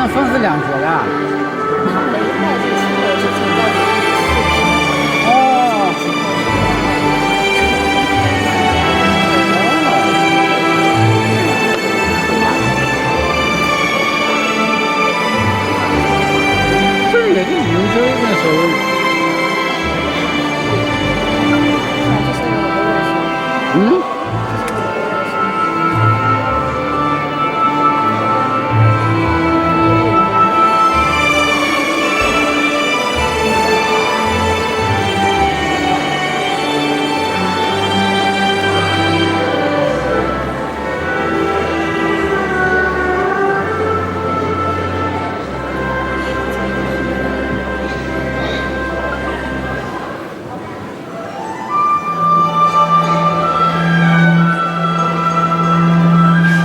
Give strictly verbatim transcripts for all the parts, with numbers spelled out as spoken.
分是两节的啊？它每一代是出口是从到底。哦。这个也就有这个所谓。嗯？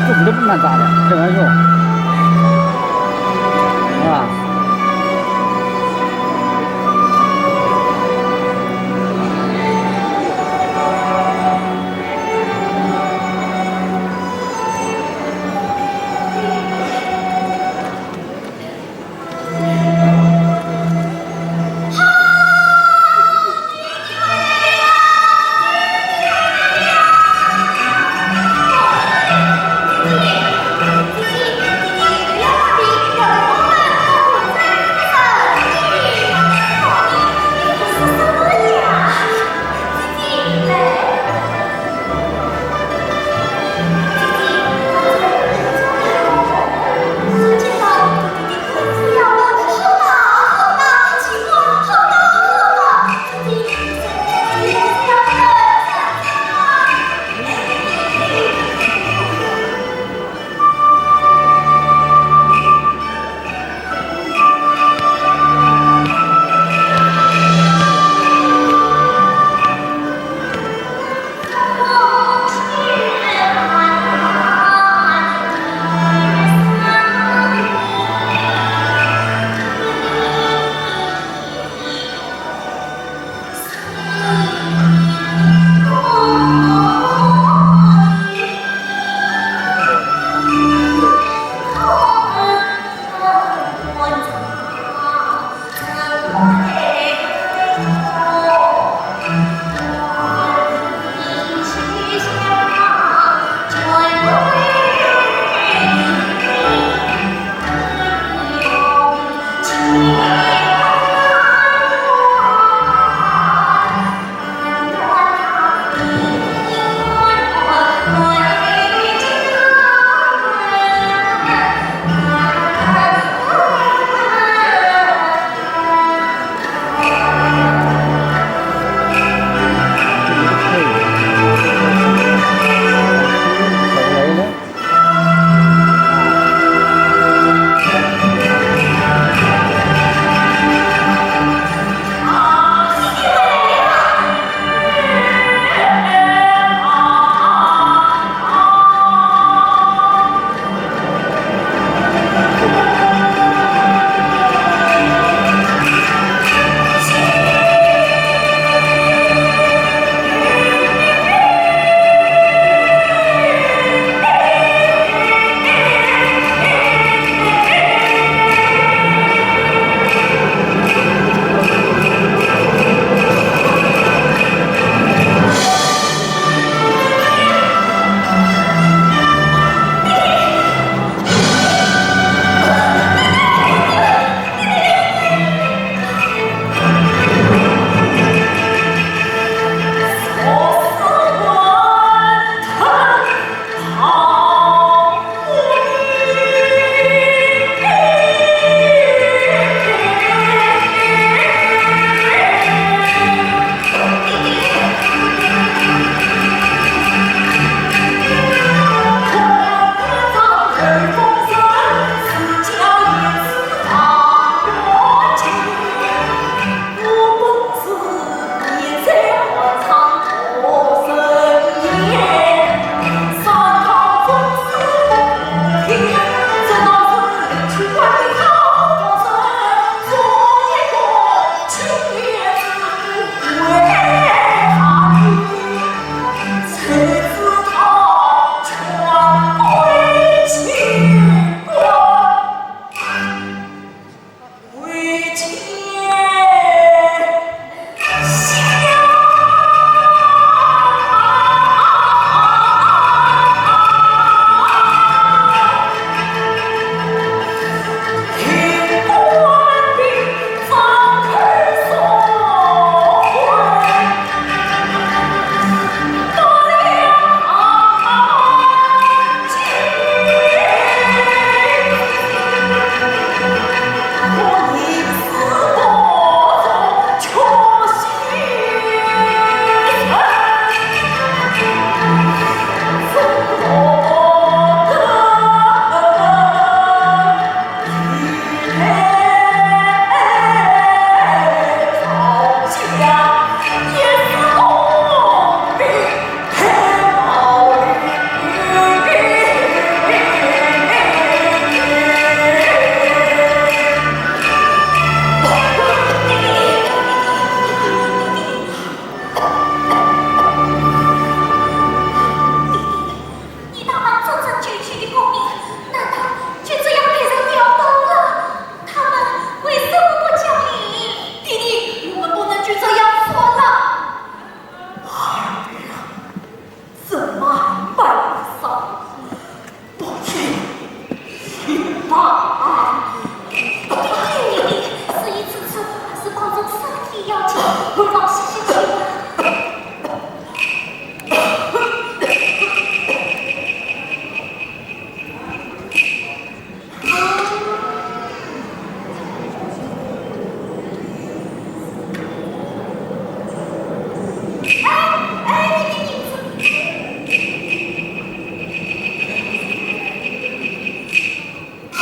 这不都蛮大的，这玩意儿，啊。啊，弟弟，事已至此，还是保重身体要紧，回房歇歇去吧。哎，哎，弟弟，弟弟。 啊，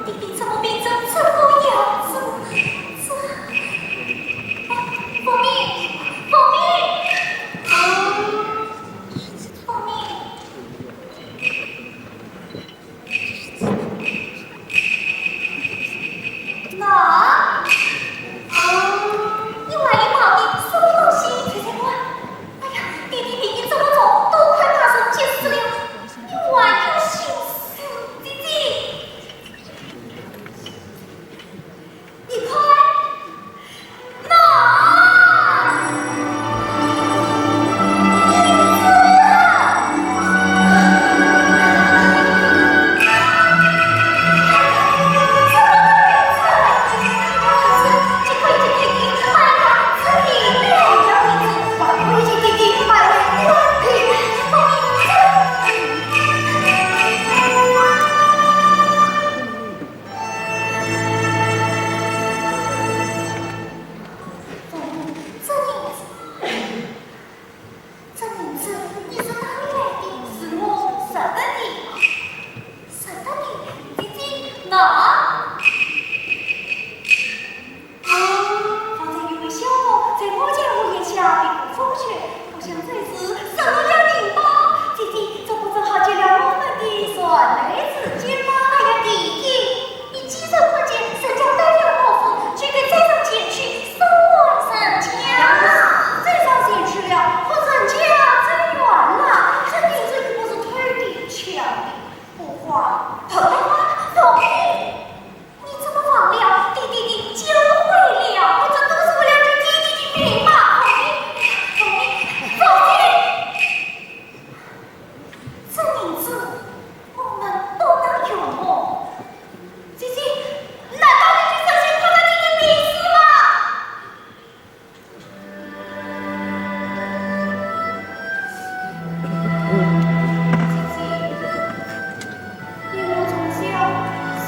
弟弟怎么变成这个样子？这，啊，凤鸣，凤鸣，啊，凤鸣。那，啊，你怀里抱的什么东西？猜猜看。哎呀，弟弟比你这么重，都快把人挤死了。 你还有心思，姐姐，你看，那，这银子，这银子你是哪里来的？是我拾得的。拾得的？姐姐，那？ 啊，方才有位小童在我家屋檐下避过风雪，我想这是什么样的吧？姐姐，这不正好解了我们的船难之间吗？哎呀，弟弟，你既然看见人家带了包袱，就该再上前去送还人家。再上前去了，可人家走远了，这银子又不是偷的抢的，不花，偷的花，送的。 你怎么忘了？弟弟的教诲了？这都是为了救弟弟的命嘛！放屁！放屁！这银子我们不能用哦。姐姐，难道你就忍心看着弟弟病死吗？ 姐姐，因为我从小是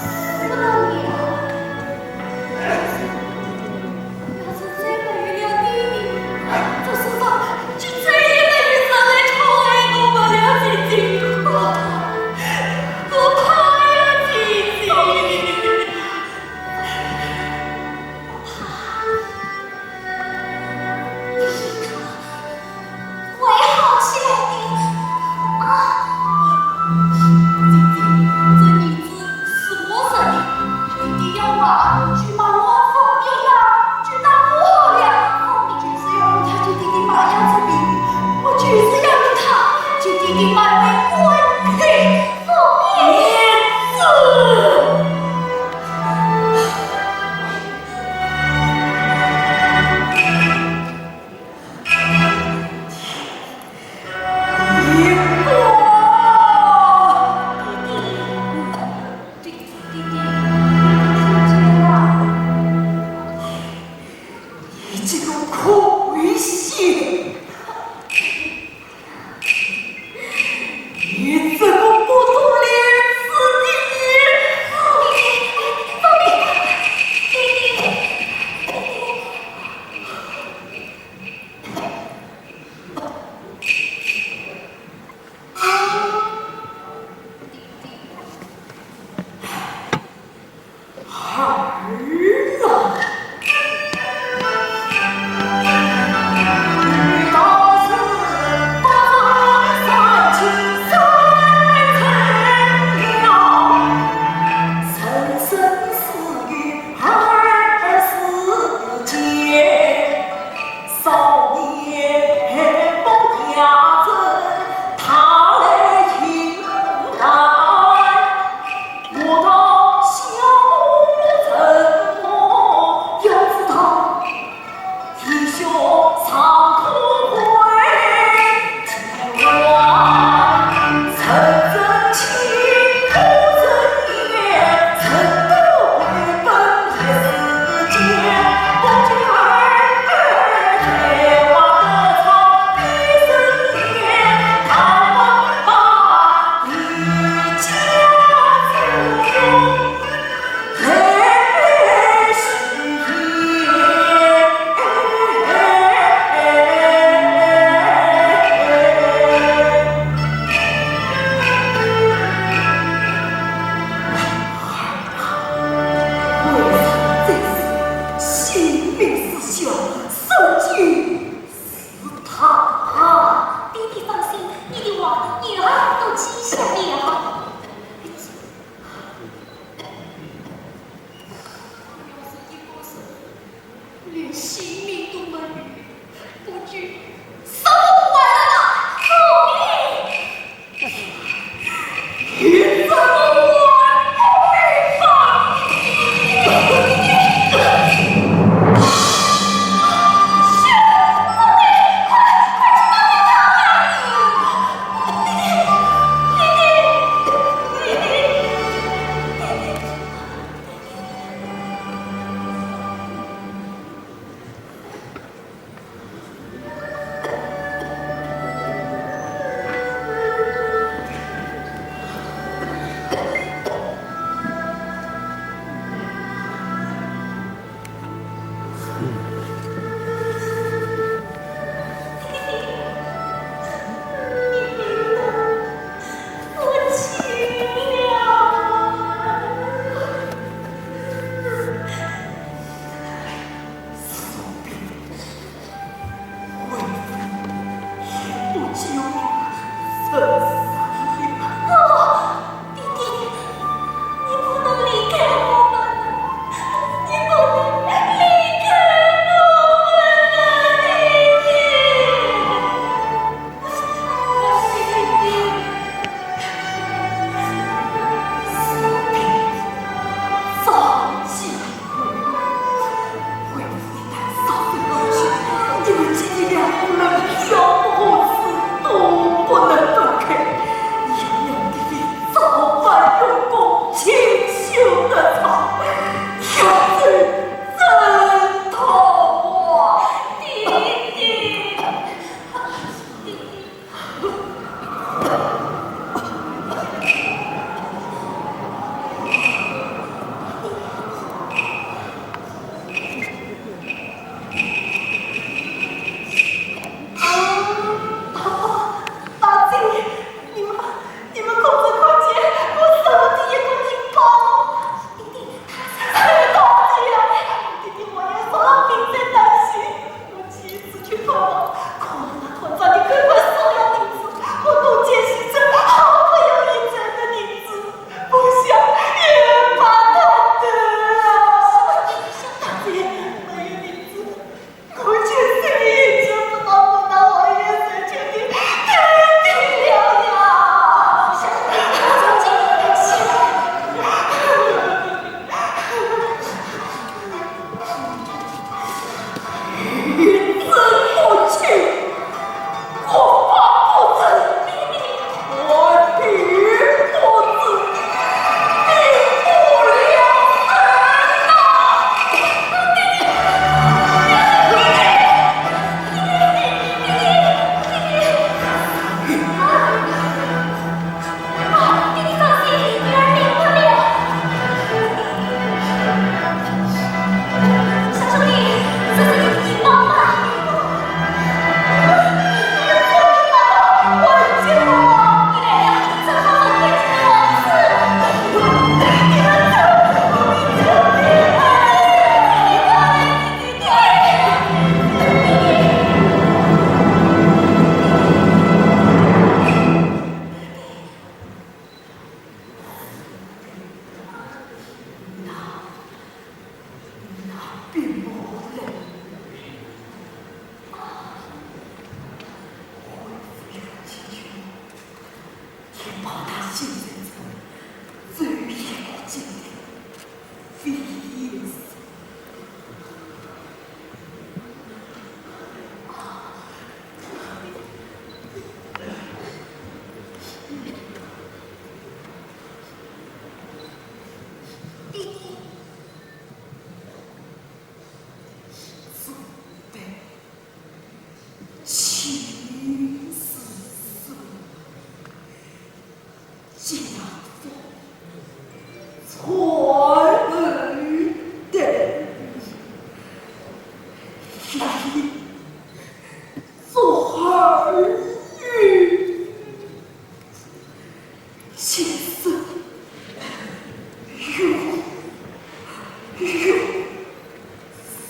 姐姐，姐姐，姐姐，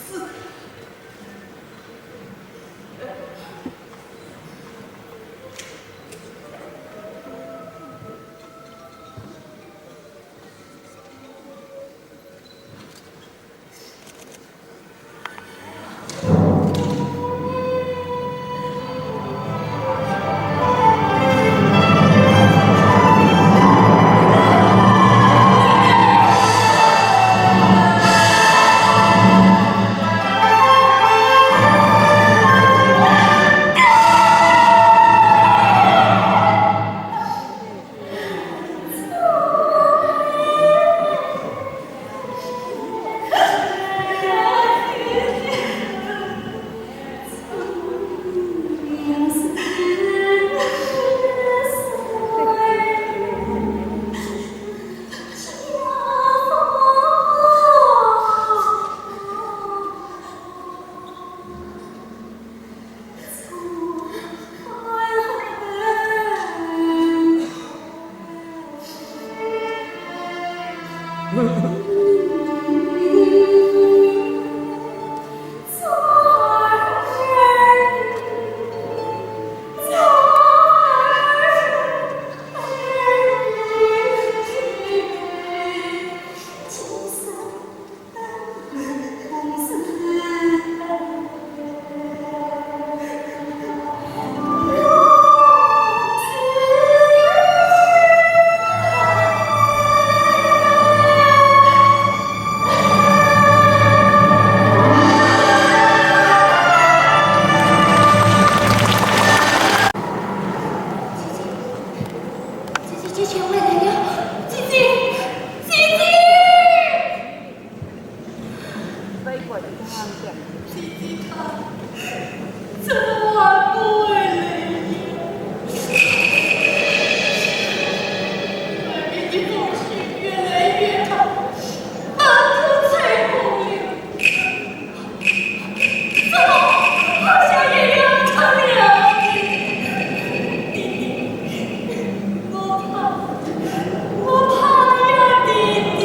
我来了。姐姐，姐姐。 姐姐她怎么还不回来呢？外面的风雪越来越大，满头吹红了。 怎么，好像也要成了。弟弟，我怕，我怕呀，弟弟。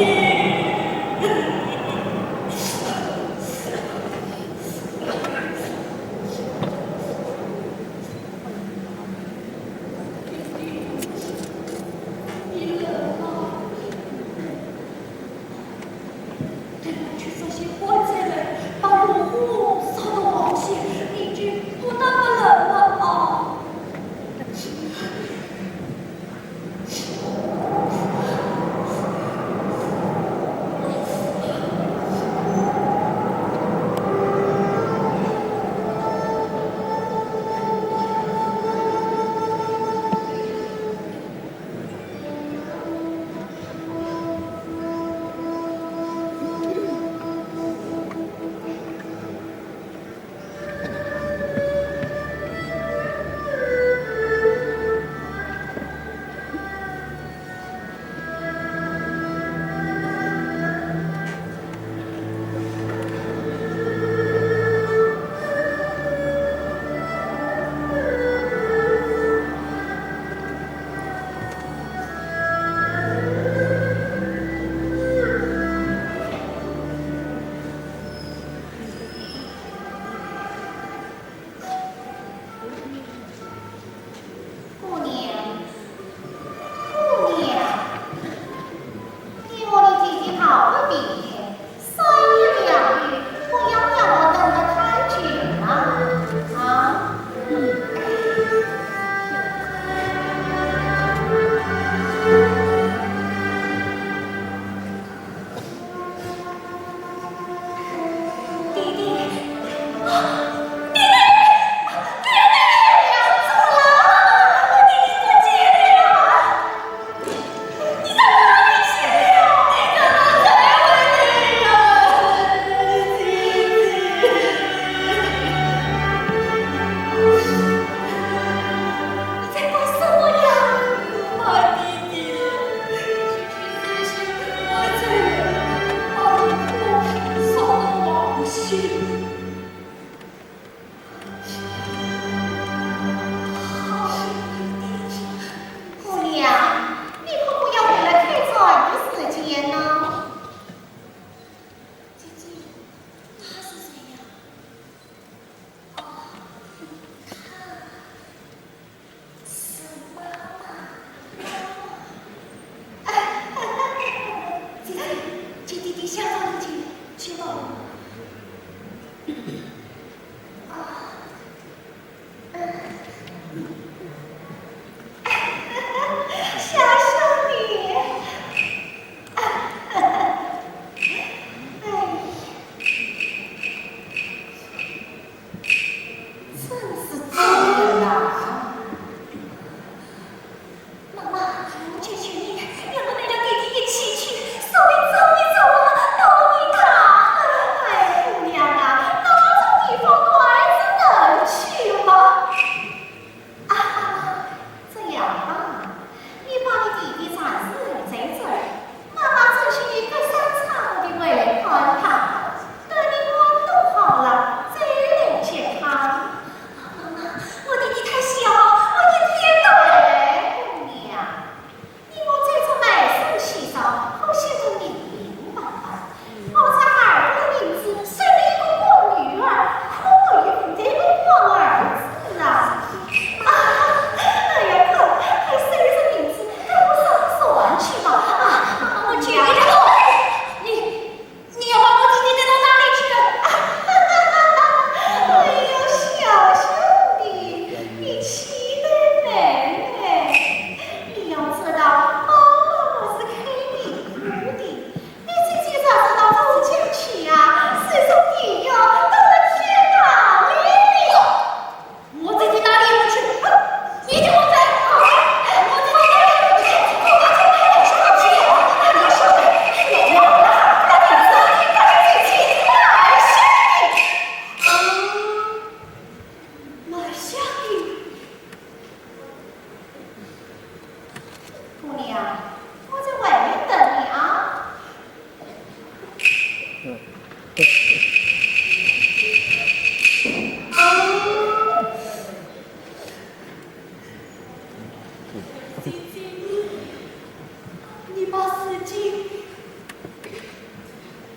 等我去做些棺材了，把炉火烧得旺些，你就不那么冷了啊。姑娘，姑娘，你和你姐姐告个别，三言两语，不要叫我等得太久了啊。嗯。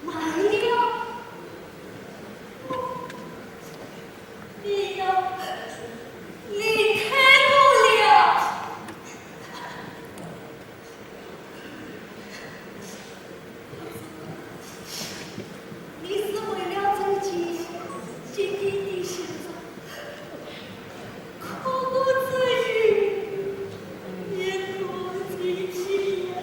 慢点，你要离开我了。你是为了这件事情，今天你现在哭哭啼啼，你哭啼啼呀。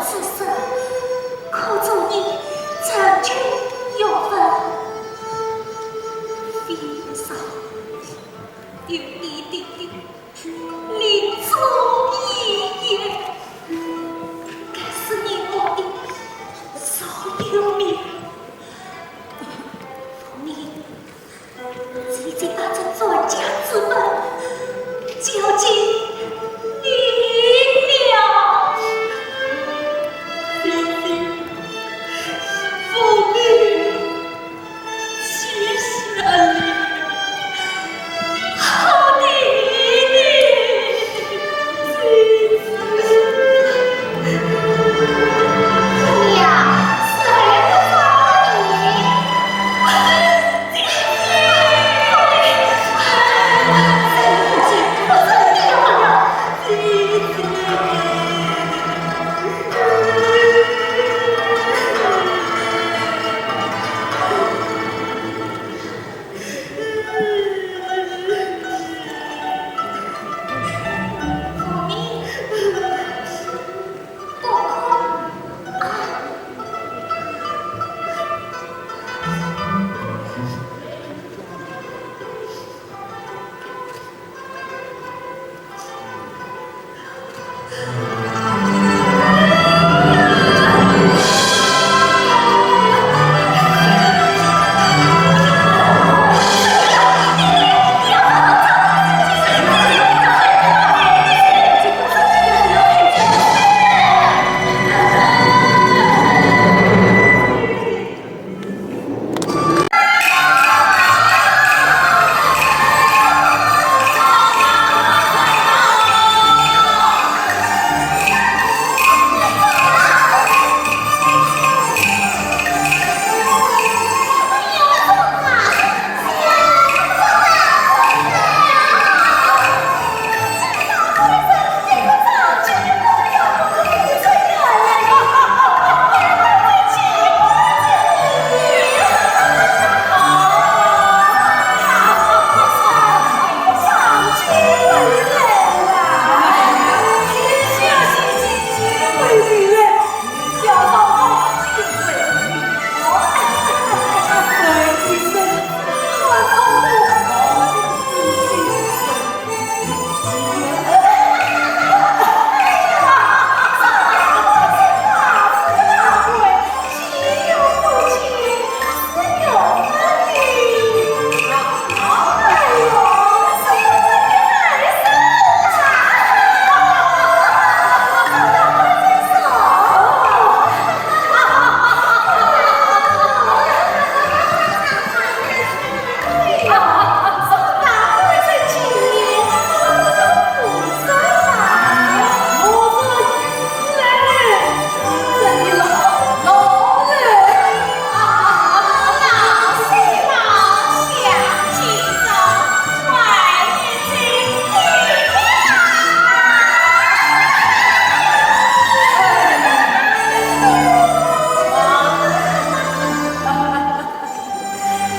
此生可祝你长久有份。非常有你的临终遗言，该是你我的座右铭。你 姐姐把这传家之宝交给你了。姐姐，父命许下了，好的，姐姐。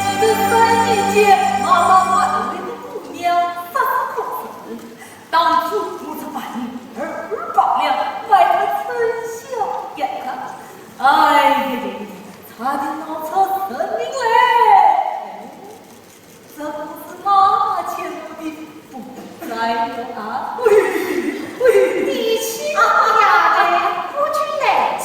记得三年前，妈妈把那个姑娘杀死过去。当初我是把你二二八两，卖到春宵呀。哎呀，差点闹出人命来。 这不是妈妈见过的，不得再有啊！喂，喂。你欺负丫头，不知内情。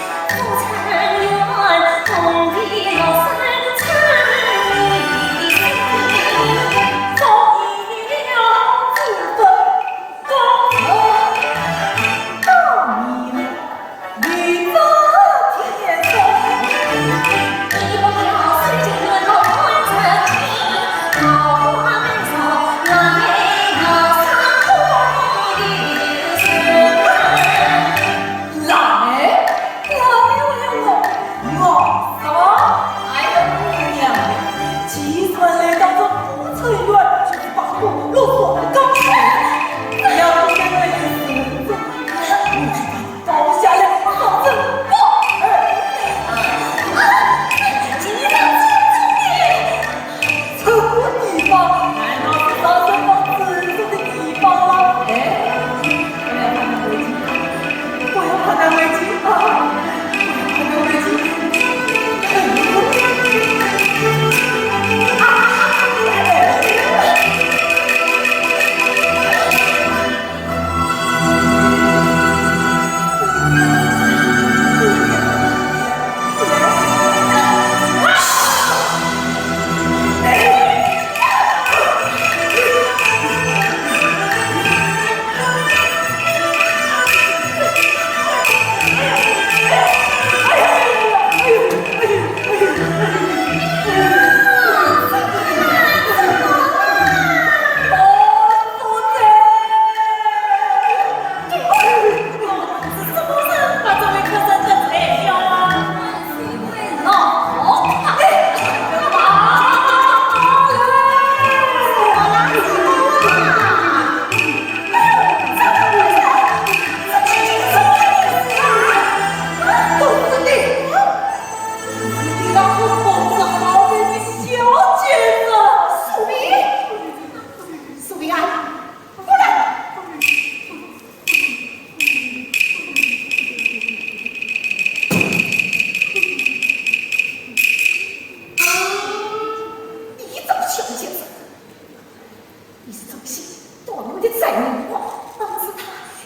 在你我，都是他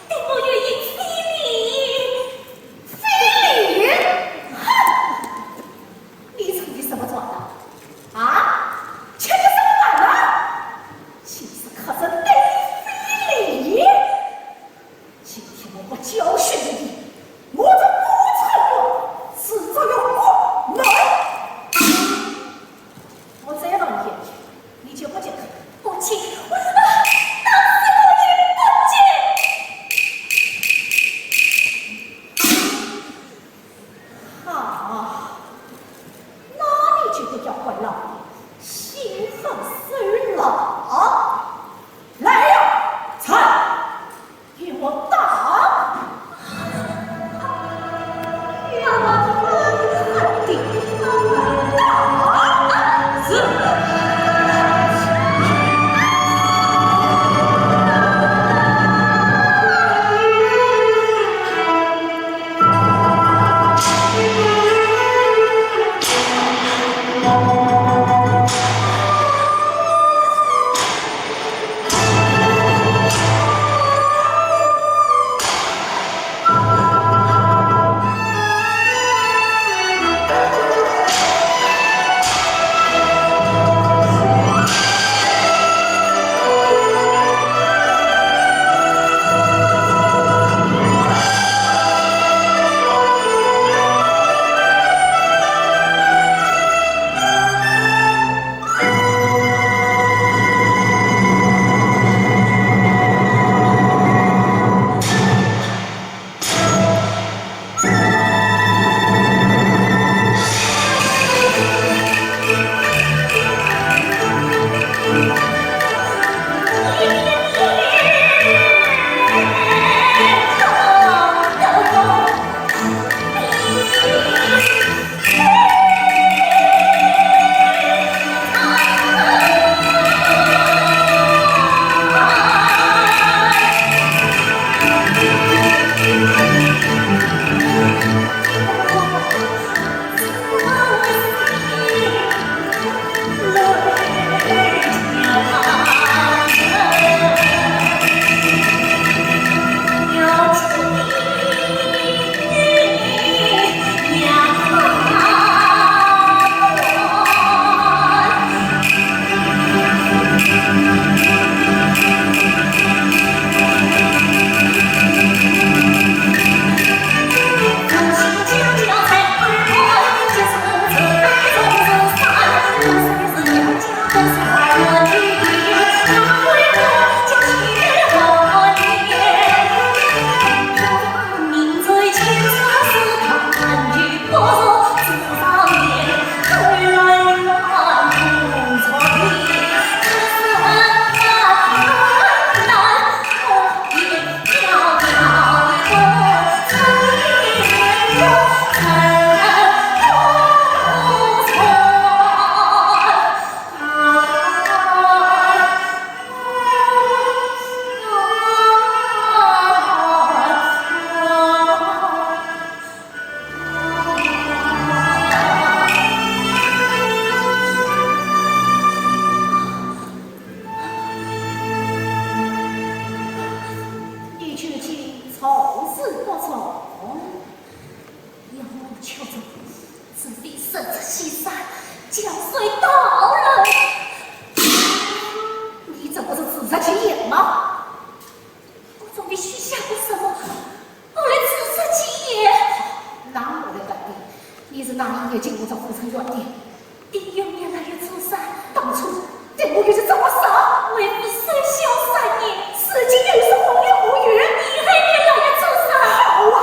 对我有意非礼。非礼？哼！你成的什么状了？啊？吃的什么碗了？岂是客人对你非礼？今天我不教训你，我这顾城隍迟早要关门。 我再望你一眼，你就不见客。不见，啊，打死我也不见。好，那你就得要怪老爷心狠手辣。来呀，菜！ 给我打！给我狠狠地打！是。你究竟从事何种？要我出走，除非神出西山，降水导人。你这不是自作自演吗？我总比许下过什么，我来自作自演。那我来问你，你是哪一年进入这护城院的？第六年腊月初三。当初对我又是怎么说？为父守孝三年，如今又是何年何月？乙亥年腊月初三。好啊，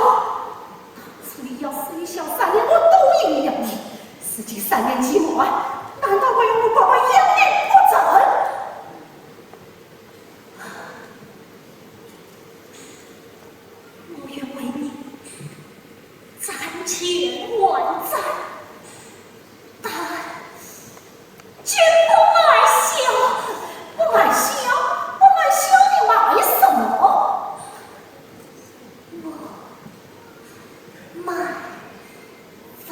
当初你要守孝三年，我都原谅你。如今三年期满，难道我要我爸爸一命不成？ 我愿为你斩千万斩，但君不卖笑。不卖笑？不卖笑，你卖什么？我卖 粉。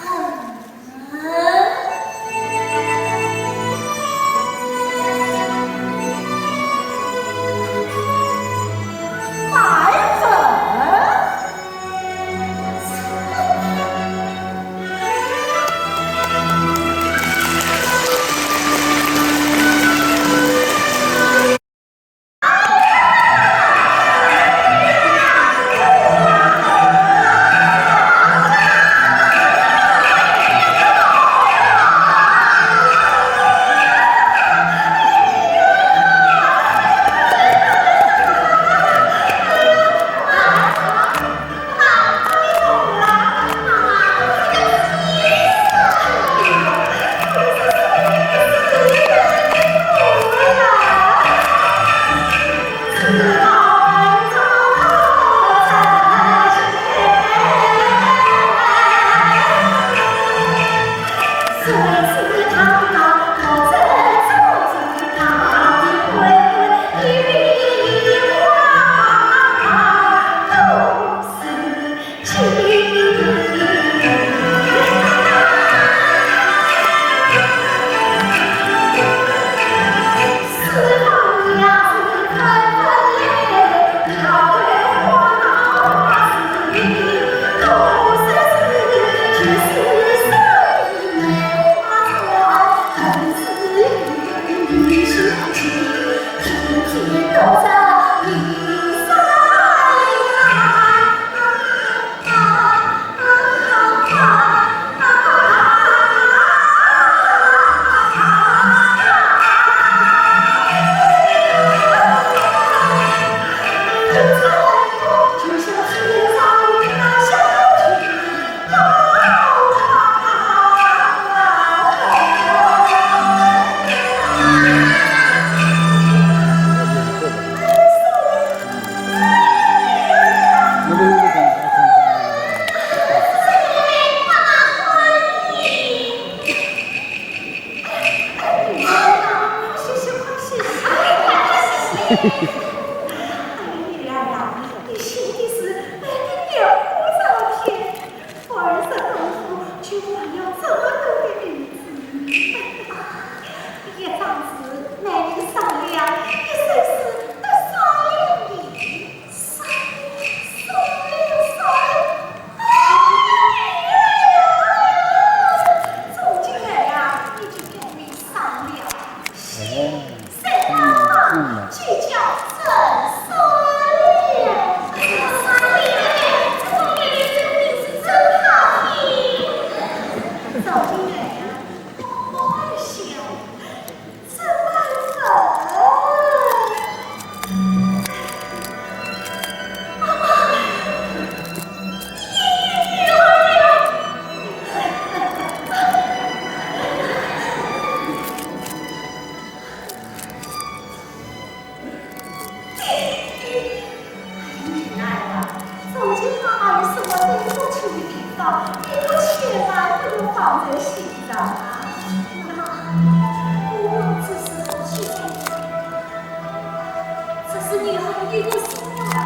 爸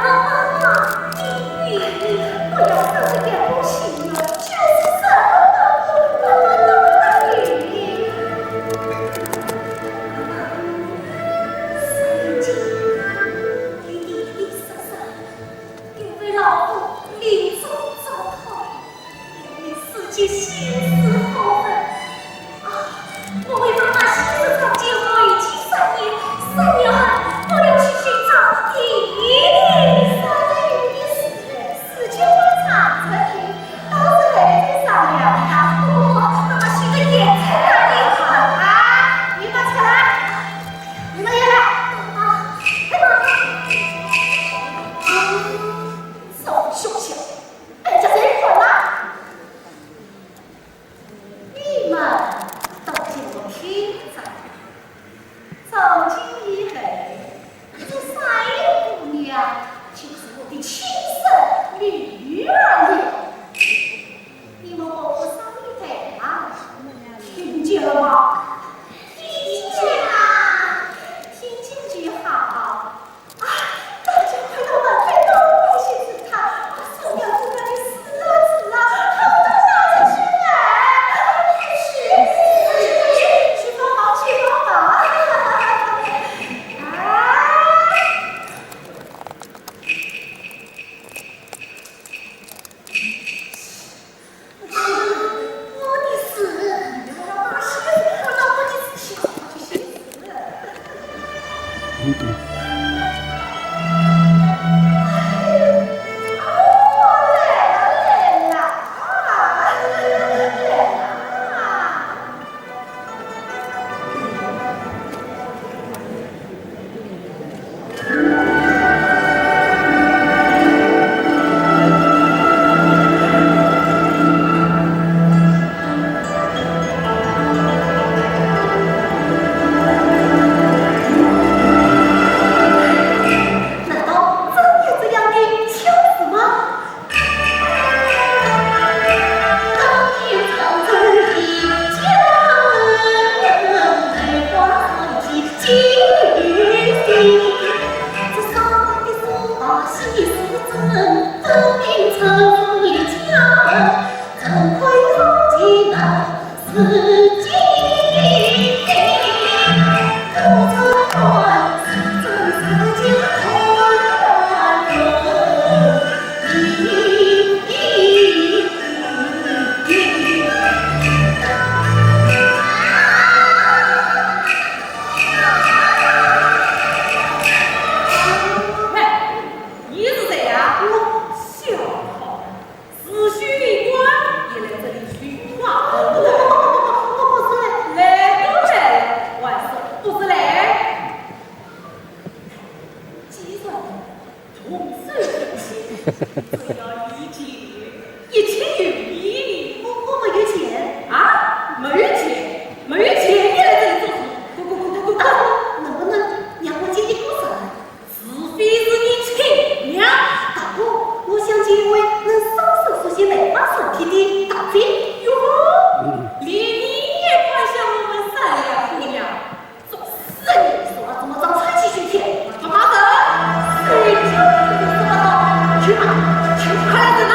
爸，爸爸，你，你，你不要这样不行了，就是什么都不能，爸爸都不能理你。爸爸，三年前，你的一生，因为老夫临终早夭， 你自己心思好狠啊！我为妈妈写这张简话已经三年，三年了，我要去寻找弟弟。三年的事，时间会长出去，到时候再商量吧。不过妈妈心里也在那里好啊，你们起来，你们也来啊！哎，妈妈，这么凶险，人家谁管呢？ 你们都给我听着，从今以后，这三月姑娘就是我的亲生女儿了。你们不要伤害她啊，听见了吗？听见了，听见就好。 啊，大家快到门外，都不许死他！啊，姑娘，姑娘，你死了，死了！快拿着去来！去，去，去帮忙，去帮忙！啊！ 难道真有这样的巧事吗？ 喂，你是谁呀？我小号，是许官也来这里取花粉的。我不是。来都来了，还说不是嘞？既然 同手同心，只要有钱，一切有意义。我，我没有钱。啊？没有钱？没有钱你来这里做什么？滚，滚，滚，滚，滚，滚！能不能让我进去做事？除非是你亲娘。大哥，我想请一位能双手书写梅花三帖的大姐。哟，连你也看上我们善良姑娘。 做生意说话怎么长出去去？干嘛的？谁叫你说不到？去吧，去吧，快来人呐！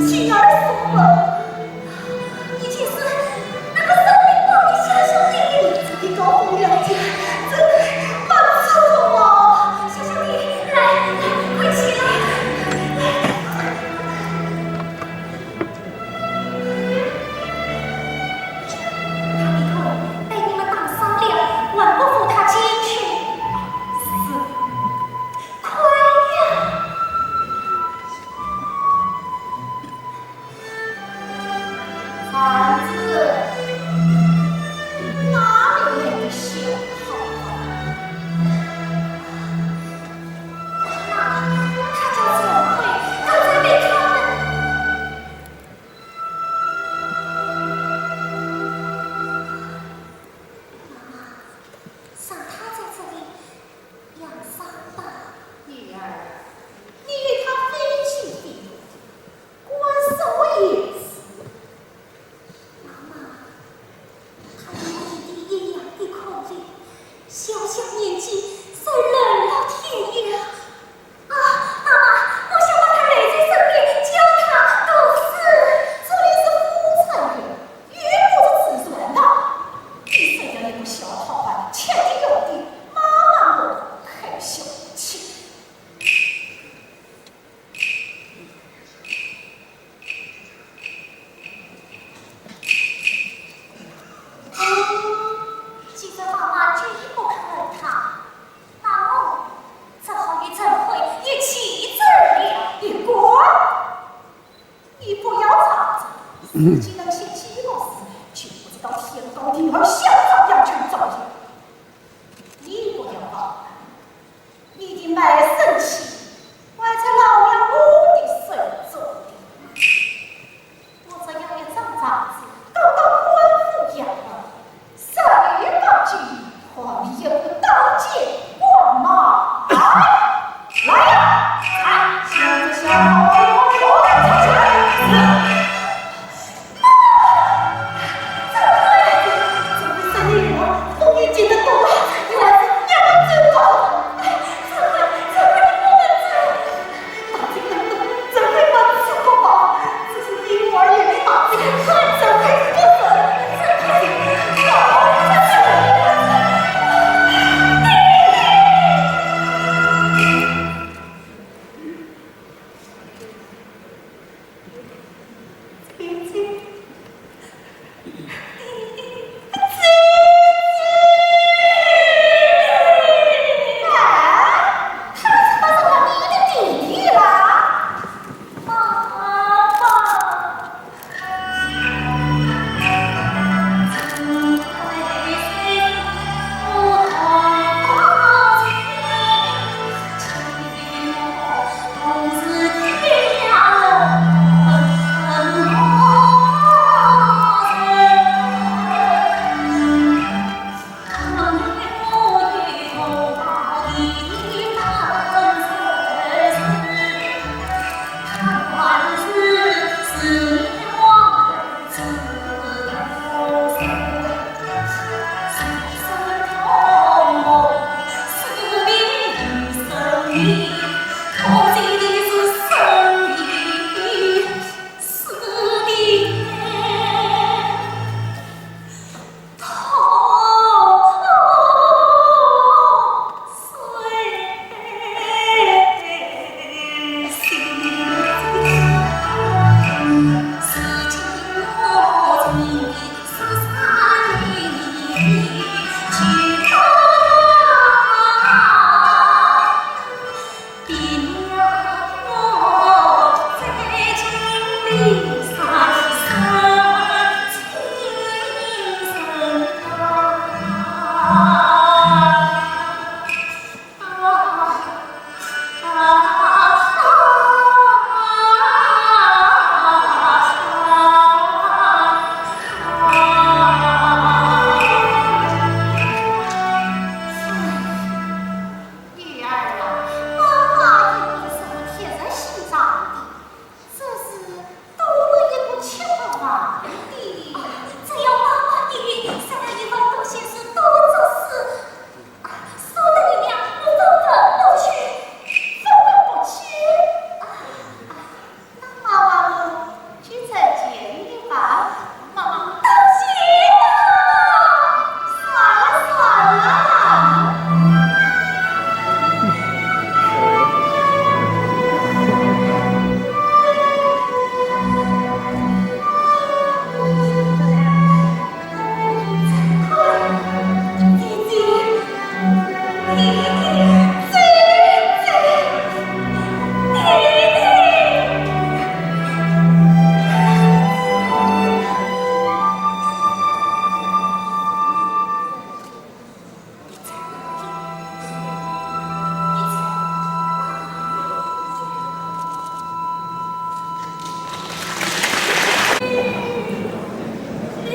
请二叔吧。你就是那个生病抱你小兄弟的，你高风亮节，真的好刺痛哦！小兄弟，来，来，快起来，来。他一痛，被你们打伤了，还不扶他进去？是，快呀！ 婵子，哪里来的小好汉？妈妈，他叫陈慧，刚才被他们……妈妈，让他在这里养伤吧。女儿，你与他非亲非故， 关什么闲事？妈妈，他与我弟弟一样的可怜，小小年纪就任劳天涯。啊，妈妈，我想把他留在身边，教他读书。这里是夫差院，又不是自传堂。你这样一个小好汉，欠的有的，妈妈我可受不起。 既然妈妈决不肯他，那我只好与陈慧一起走了。你滚！你不要吵着，自己能写几个字，就不知道天高地厚，想怎样就怎样。你不要抱怨， 你的卖身契还在老杨我的手中。我这样一张状子，告到官府衙门，十有八九，还你一个当街官骂。来，来呀，来，将这小老头给我拖出去。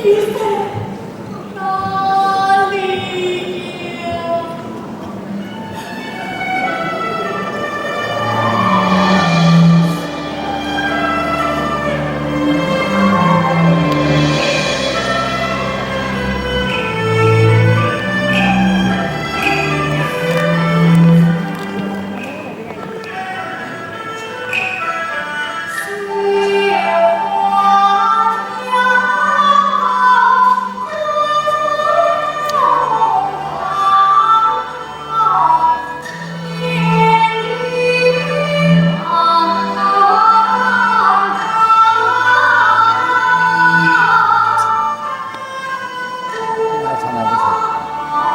哎，唱得不错。哎。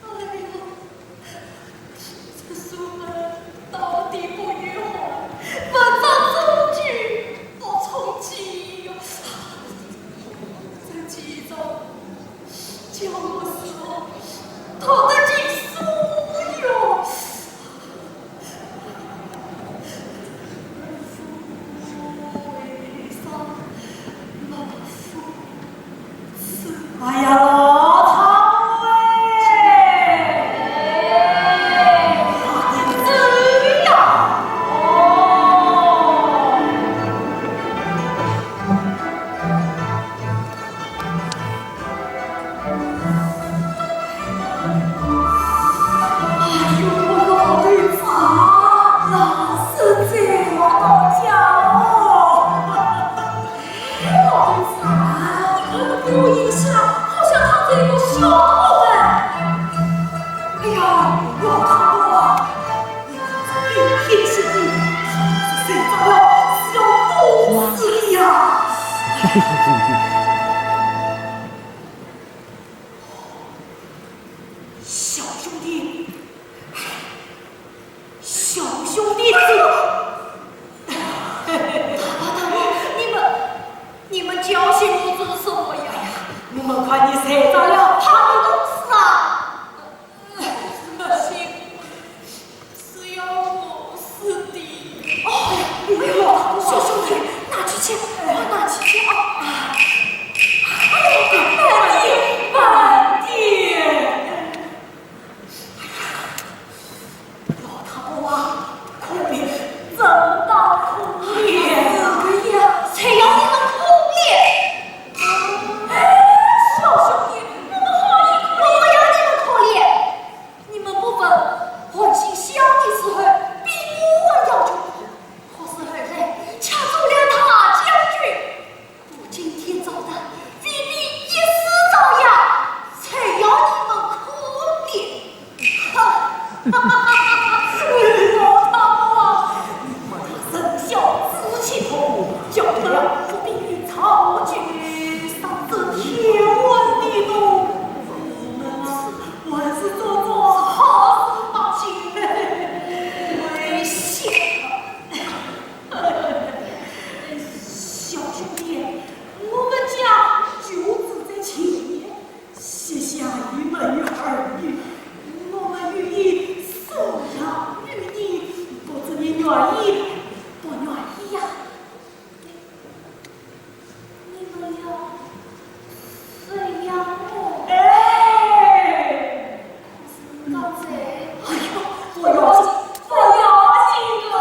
哎呀，这书本到底不与还，文章终究不从其哟。这其中叫我如何读得尽书哟？ 哎呀，老太哎，快点走呀！哦。 哎呦，我老头子啊，老是这样的家哦。哎，老头子啊，你看你给我一吓，好像他这个小偷哎。哎呀，我看过了，你看这冰天雪地，他是睡着了，是要冻死的呀。我们看你睡着了，怕你冻死啊？不行，是要我死的。哦，哎呦，小兄弟，拿起去，快拿起去啊！哎呦，慢点，慢点。 老太婆啊，可怜，真的可怜。是的呀，谁要你们可怜？哎，小兄弟，我们好意可怜。我不要你们可怜。你们不分，韩信小的时候比我还要穷苦，可是后来抢做了大将军。 我今天早上非比一世遭殃，才要你们可怜。哈！老太婆啊，你们的仁孝志气同，叫得了不比曹军，上得天文地动。我们啊，还是做做好事吧，亲。危险啊！ 小兄弟，我们家就住在前面，膝下已没有儿女，我们与你收养女儿，不知你愿意不愿意呀？ 你们要收养我？哎！可是刚才……哎呦，不要紧，不要紧的。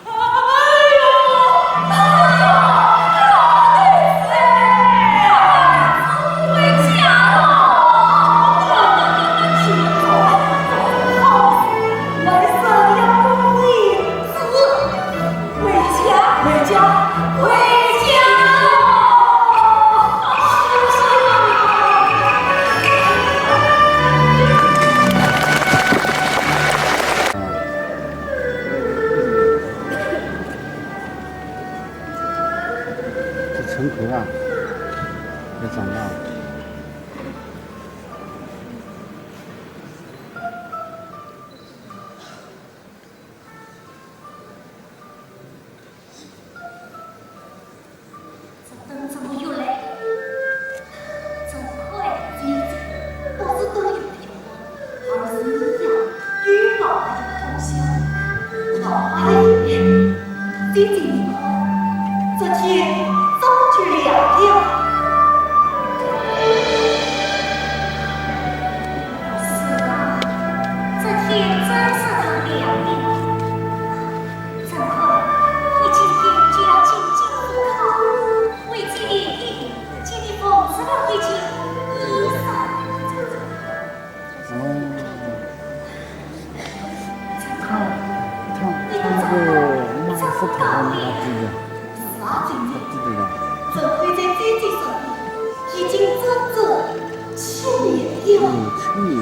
哎呦，哎呦，哎呦，回家了。好事来收养我的子。 回家，回家，回家喽！这城头啊，要长大了。 这灯怎么又来了？真快，姐姐，不是灯有点昏，而是你呀，又老了又通宵。老花眼，姐姐你看，这天早就亮了。是啊，这天真是个亮的。 陈坤，你今天就要进京赴考，为姐练兵，请你缝制了一件衣裳。哦。陈坤，你的丈夫真高贵。是啊，姐姐，陈坤在姐姐身边已经整整七年了。嗯，七年。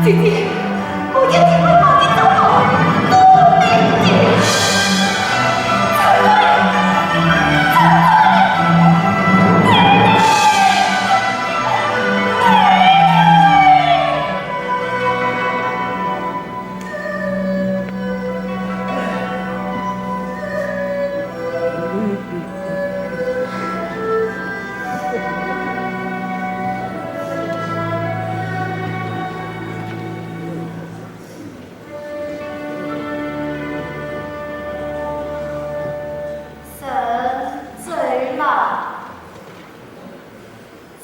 我一定会把你找到的，都是你的。人走了，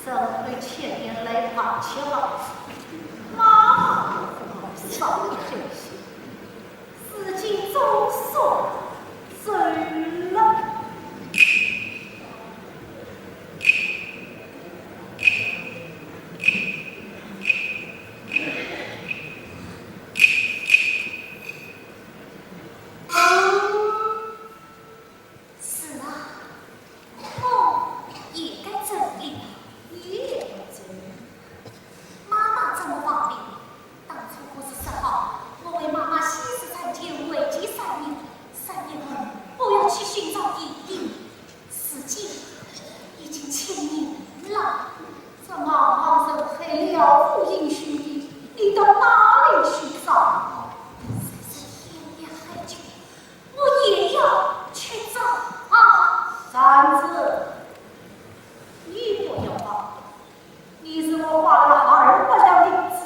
怎会牵连累他去了？妈妈不好伤透心，如今总算走了。是啊，梦也该整理了，也该整理。妈妈怎么忘的？当初不是说好，我为妈妈洗洗残旧，为期三年，三年后我要去寻找爹爹。如今已经七年了，这茫茫人海，了无音讯的，你到哪里去找？虽是天涯海角，我也要去找啊！三子，你不要忘，你是我花了二百两银子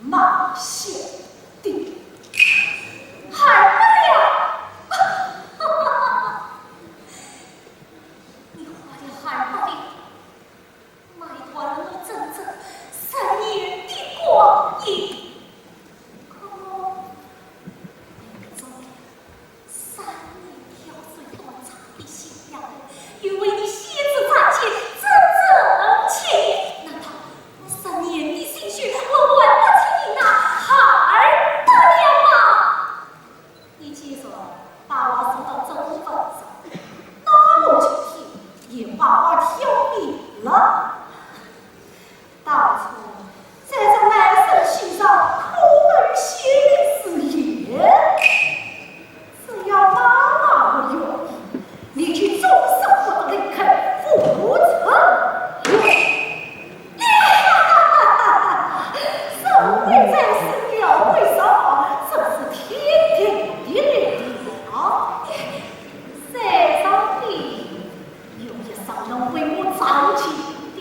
买下的。二百两？你花了二百两，买断了我整整三年的光阴。可我为你做了三年挑水断肠的新娘，又为你写字斩帖，整整七年。难道我三年的心血，我还不及你那二百两吗？你既然把话说到这份上，那我今天也把话挑明了。当初在这卖身契上磕头谢礼之夜，只要妈妈不愿意，你就终身不得离开父子。 所谓在生，鸟为上，真是天定地理的啊！在上的有一双能为我掌情的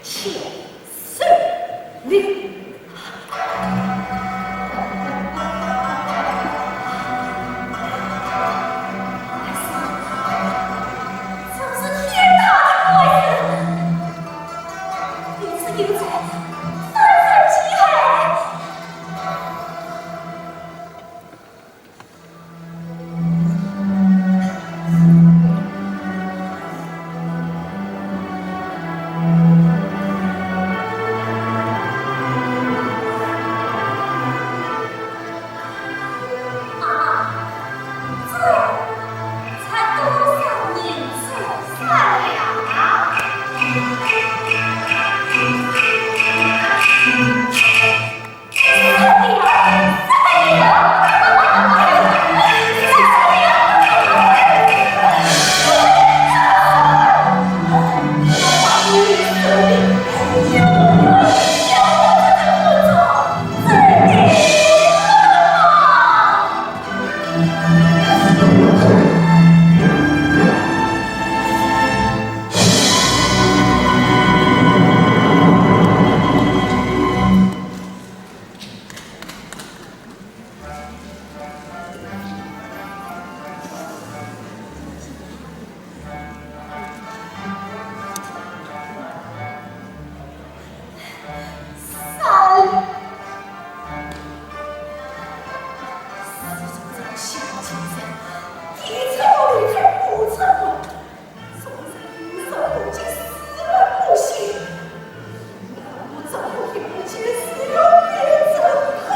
千岁令。 真是天大的怪事！有此有罪，犯人既害。 啊，这才多少年数算了啊？三，自从这个小贱人提出我离开父子婚，从此以后我就视而不见。我怎么有一件事要变成好？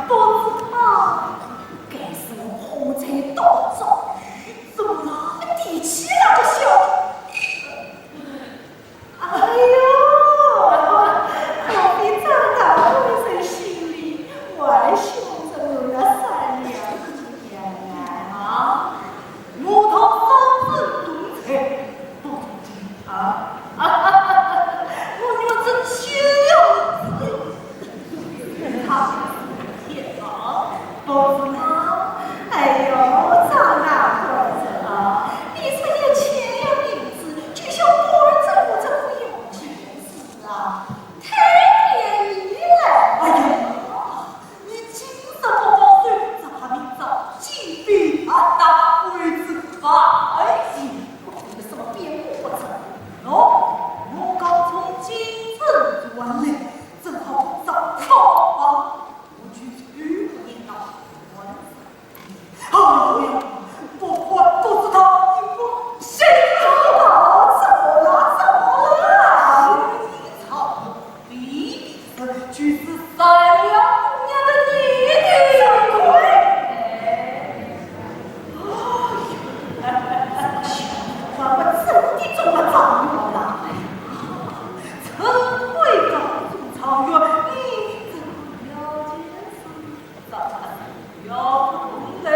不知道，该是我口才多糟，怎么了？底气那个小……哎呦，我比长大后才心里，我还想着我那善良的娘啊。我倒三分懂才，不懂经啊。我女儿真需要自由。 他天啊，不是吗？哎呦，张大官人啊，你这一千两银子，就像官人这个这个要钱是啊，太便宜了。哎呀，你今日不报数，咱明朝鸡飞蛋打，为之反省。我有什么变不成？喏，我刚从京城转来， 正好找到房，我去去一趟。哎呀，不管不知道，你我谁知道怎么了？怎么了？你吵的比比是，就是三两姑娘的你的。哎，哎呀，这个小官官真的中了状元了。 陈贵高中状元，你这个了解是咋了不懂嘞？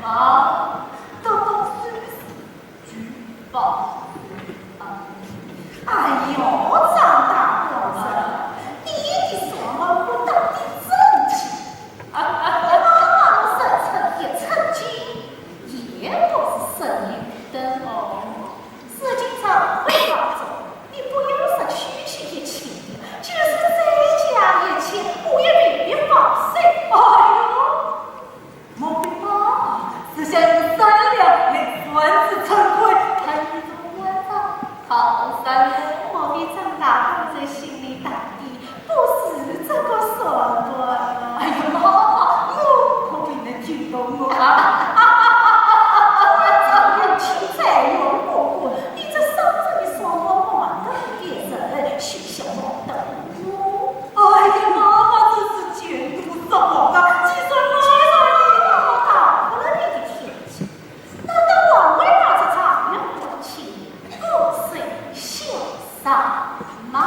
啊，得到手是举报啊。哎呦，张大官人，你的算盘不打得正经。你妈妈说成也成精，也不是生育的哦。 如今陈贵高中，你不要说区区一千两，就是再加一千，我也未必放心。哎呦，莫非妈妈是想用三两来算计陈贵，看你怎么还账？好三两。莫非张大官人心里打的 不是这个算盘啊。哎呀，妈妈，我可不能听懂哦。我早有请状元哥哥，你这商人的算盘不忘得给人，休想瞒得过我。哎呀，妈妈真是见多识广啊，既然妈妈，既然你妈妈打破了你的天机， 难道还会拿着状元公请狗随小三吗？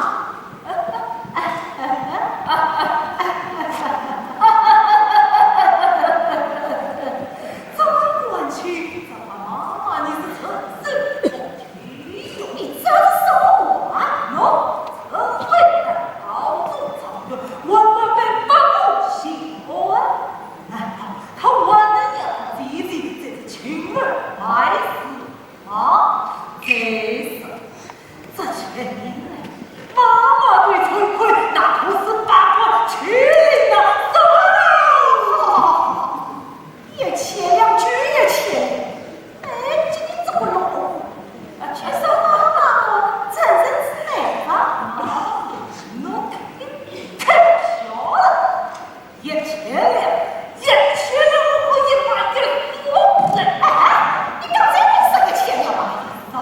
张官清，张妈妈，你是真是不听。你这是什么话？喏，陈贵高中状元，还没被八股刑案。难道 他还能要自己这个清白白死吗？这是，这些年来，妈妈对陈贵那可是百般欺凌啊，什么啊？一千两就一千两，哎，今天这个龙，啊，全是妈妈的成人之美吧？啊，侬太小了。 一千两，一千两，我可以买一个屋子。哎，你刚才明说一千两嘛？早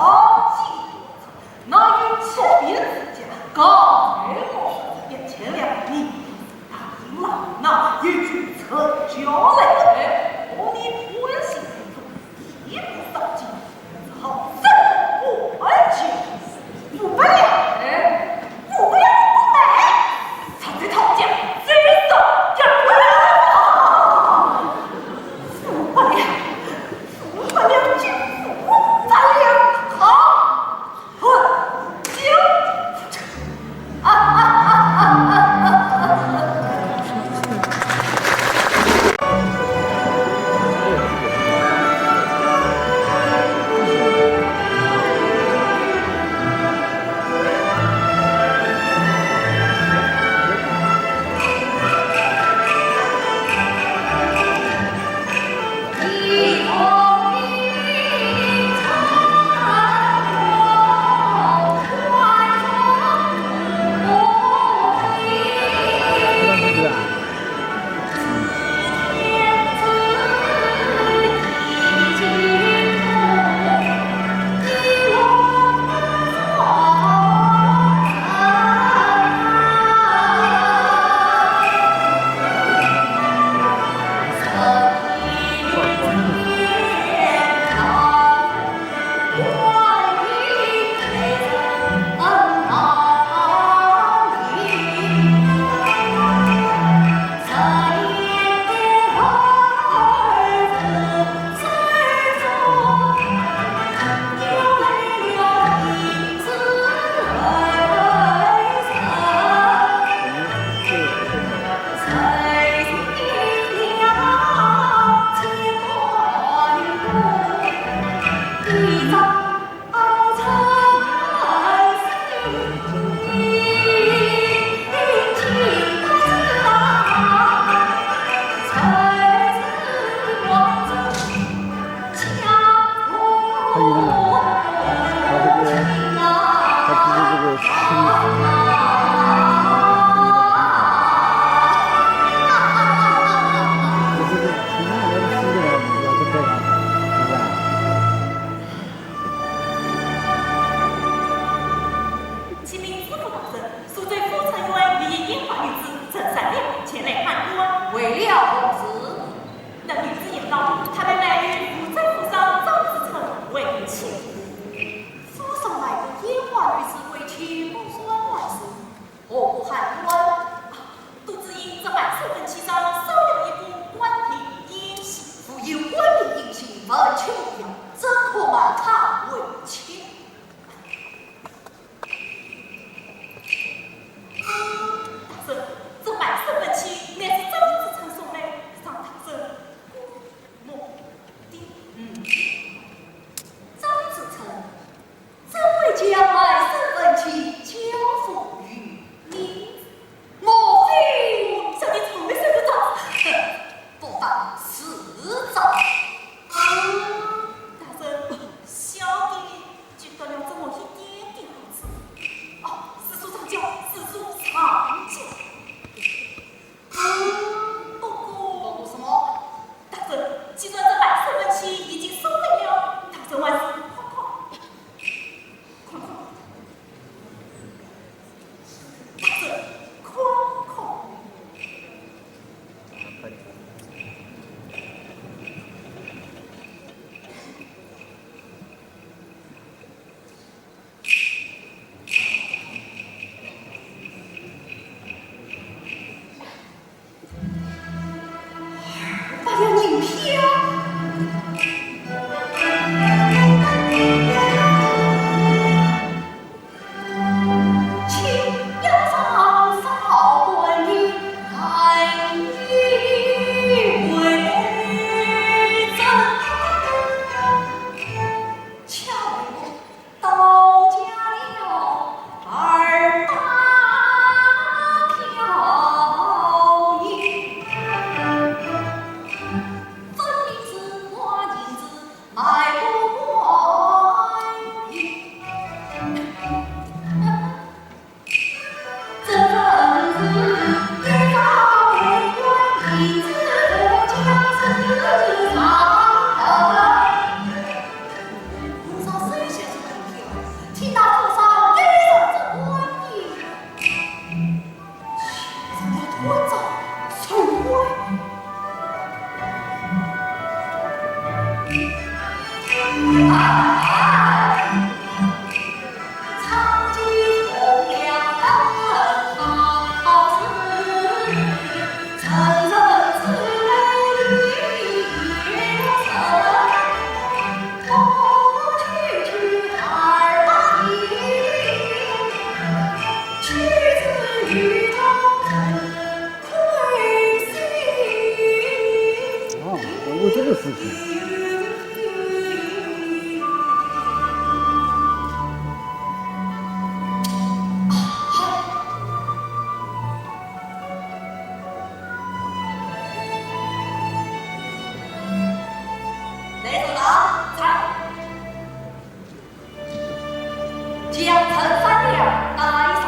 将陈三娘带上。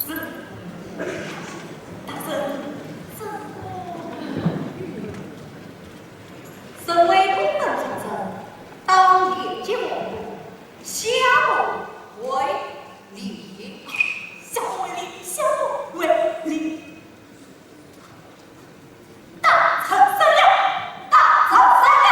是。大人，这……身为宫门重臣，当严戒皇宫，下跪为礼。下跪为礼，下跪为礼。 大臣三娘，大臣三娘。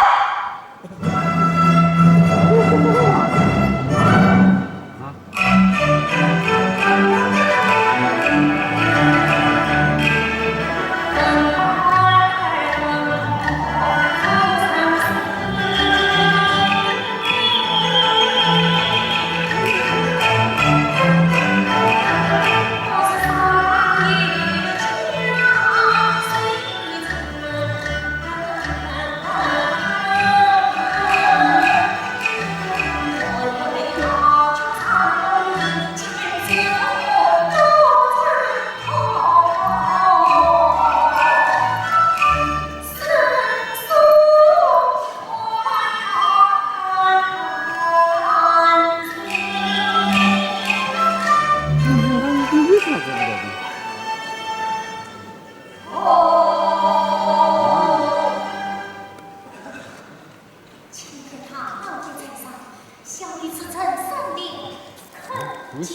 请看他宝剑在上，小女子陈三娘叩见。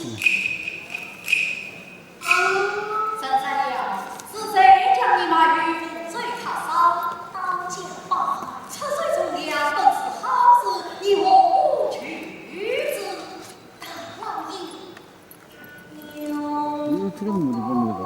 陈三娘，是谁将你卖与汾州客商？刀剑拔出，赤水冲凉，本是好事，你何苦拒之？大老爷， 嗯，这个怎么就不弄了？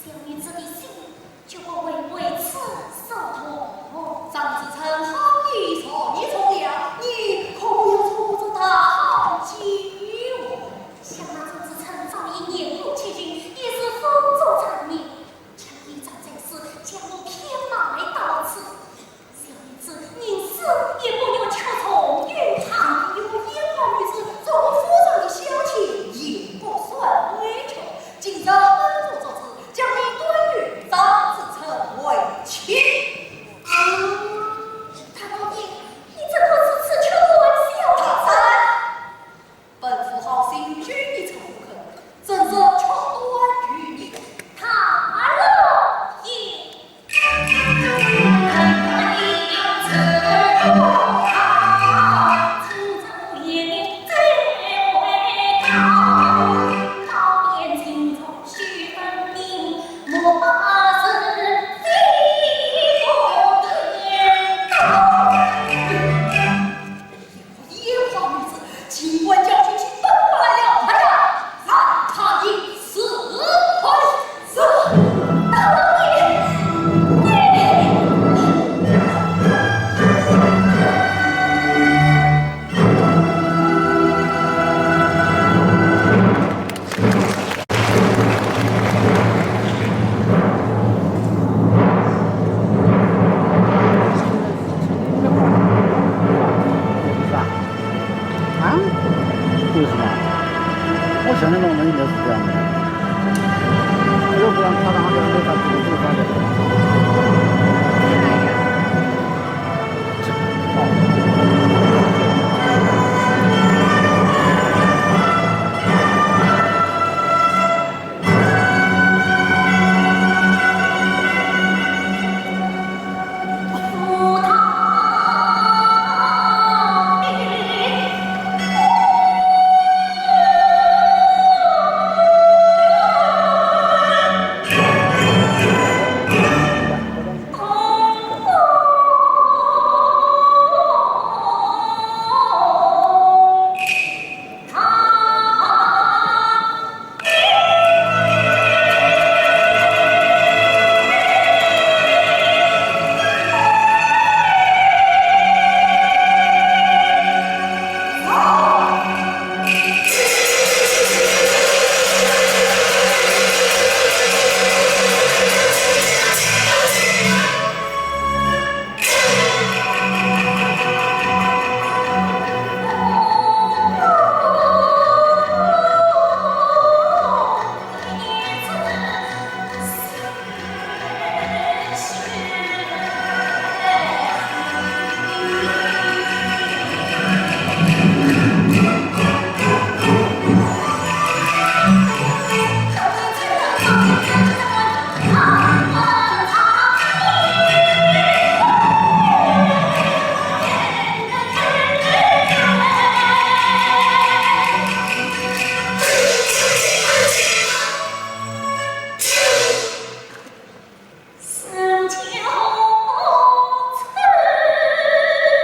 小女子的心，就不会为此所痛。张子成好意，若你从良，你可不要错过这大好机会。想那张子成早已年过七旬，已是风烛残年， 却一直在此将我偏卖到此。小女子宁死也不愿屈从于他。有眼光女子，做我府上的小妾，也不算委屈。今日本座作主，将你断于张子成为妻。啊，大老爷，你怎可如此曲断小女子？大胆！ 本府好心与你成婚，怎知却断于你。大老爷。野花女子，竟敢叫起本官来了！哎呀，让她一死！哎，是，大老爷，你……啊？为什么？我想的嘛，应该是这样的。要不然他哪里会把这个地方给……这，哦。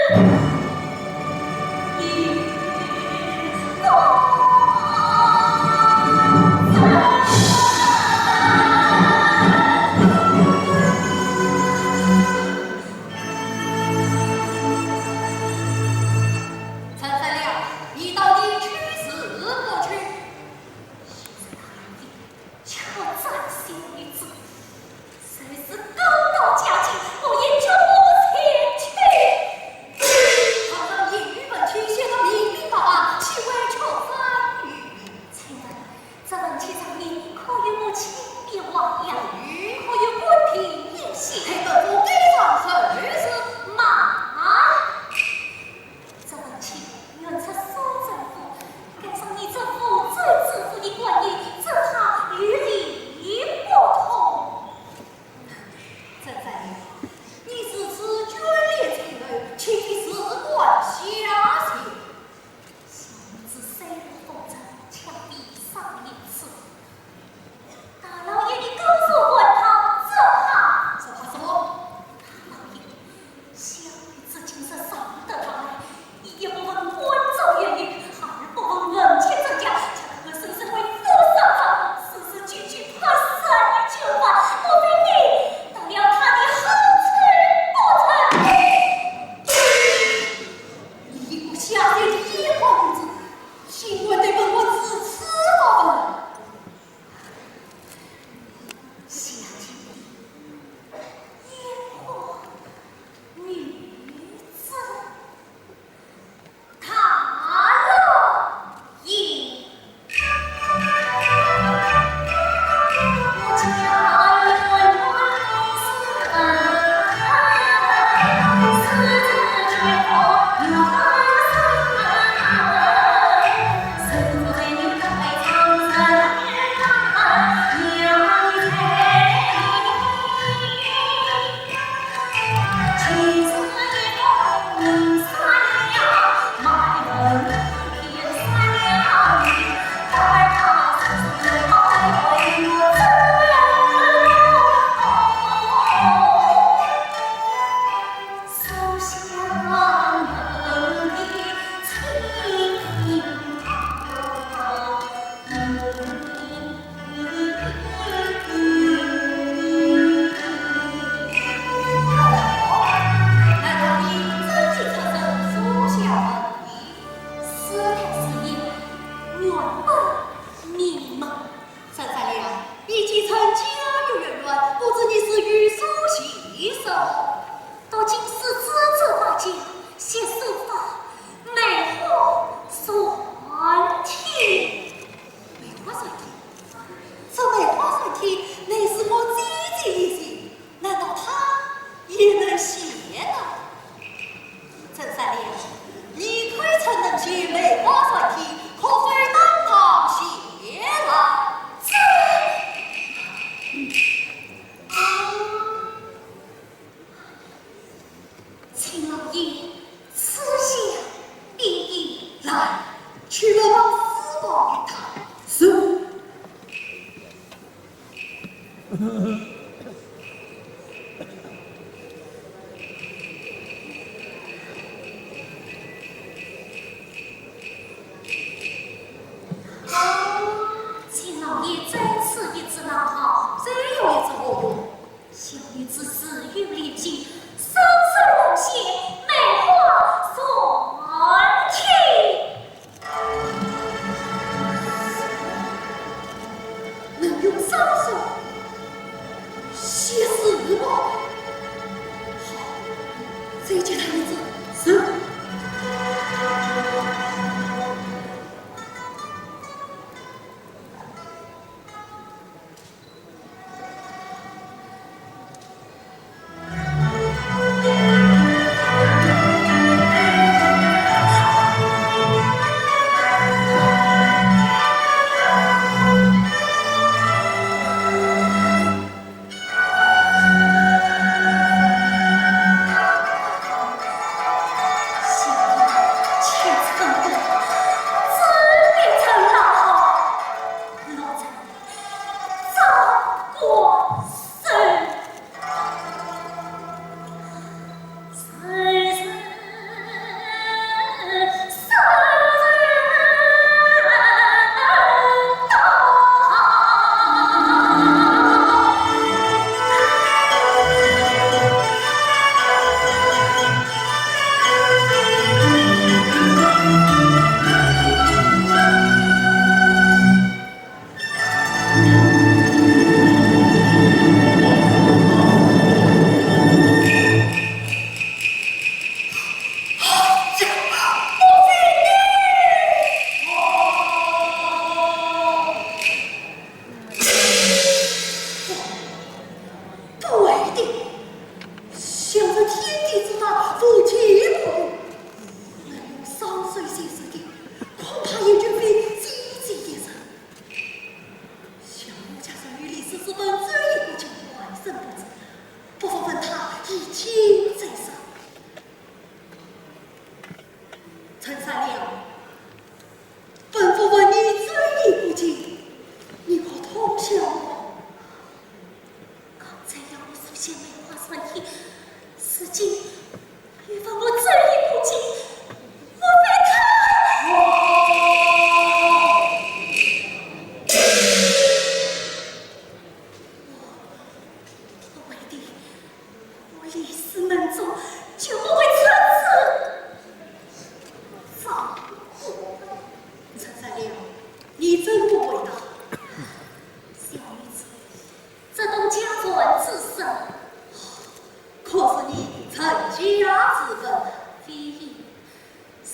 陈三娘，你到底去是不去？ 就算他一脚占小女子，就是狗到家境，我也绝不前去。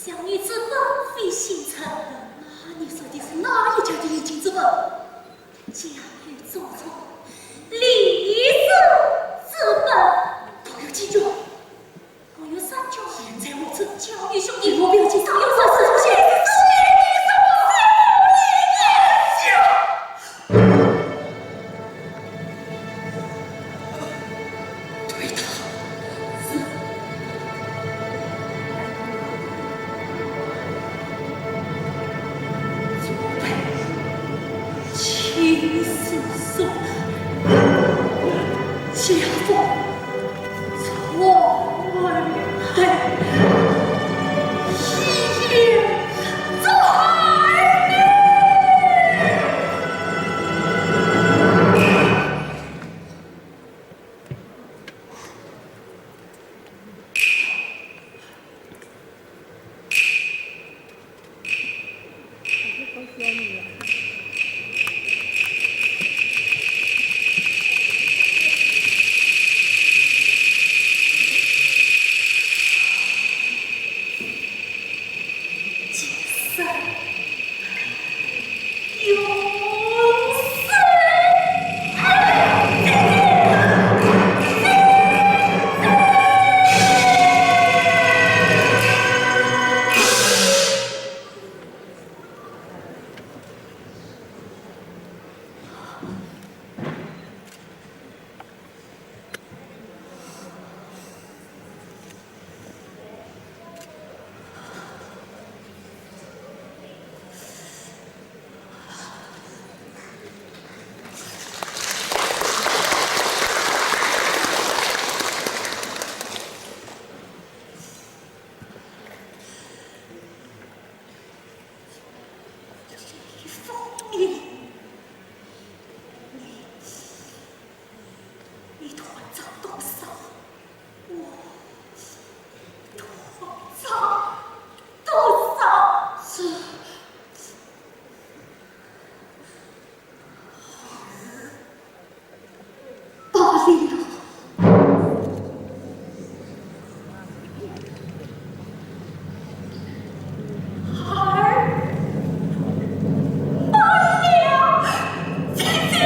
小女子本非姓陈。那你说的是哪一家的千金之本？家有祖宗，立世之本。共有几家？共有三家。现在我这……小女兄弟，我不要紧，早有三四家。对他是祖辈亲事所，家风传儿代，一言传儿。你，你，你团长多少？我团长多少？是。 罢了。孩儿罢了，姐姐。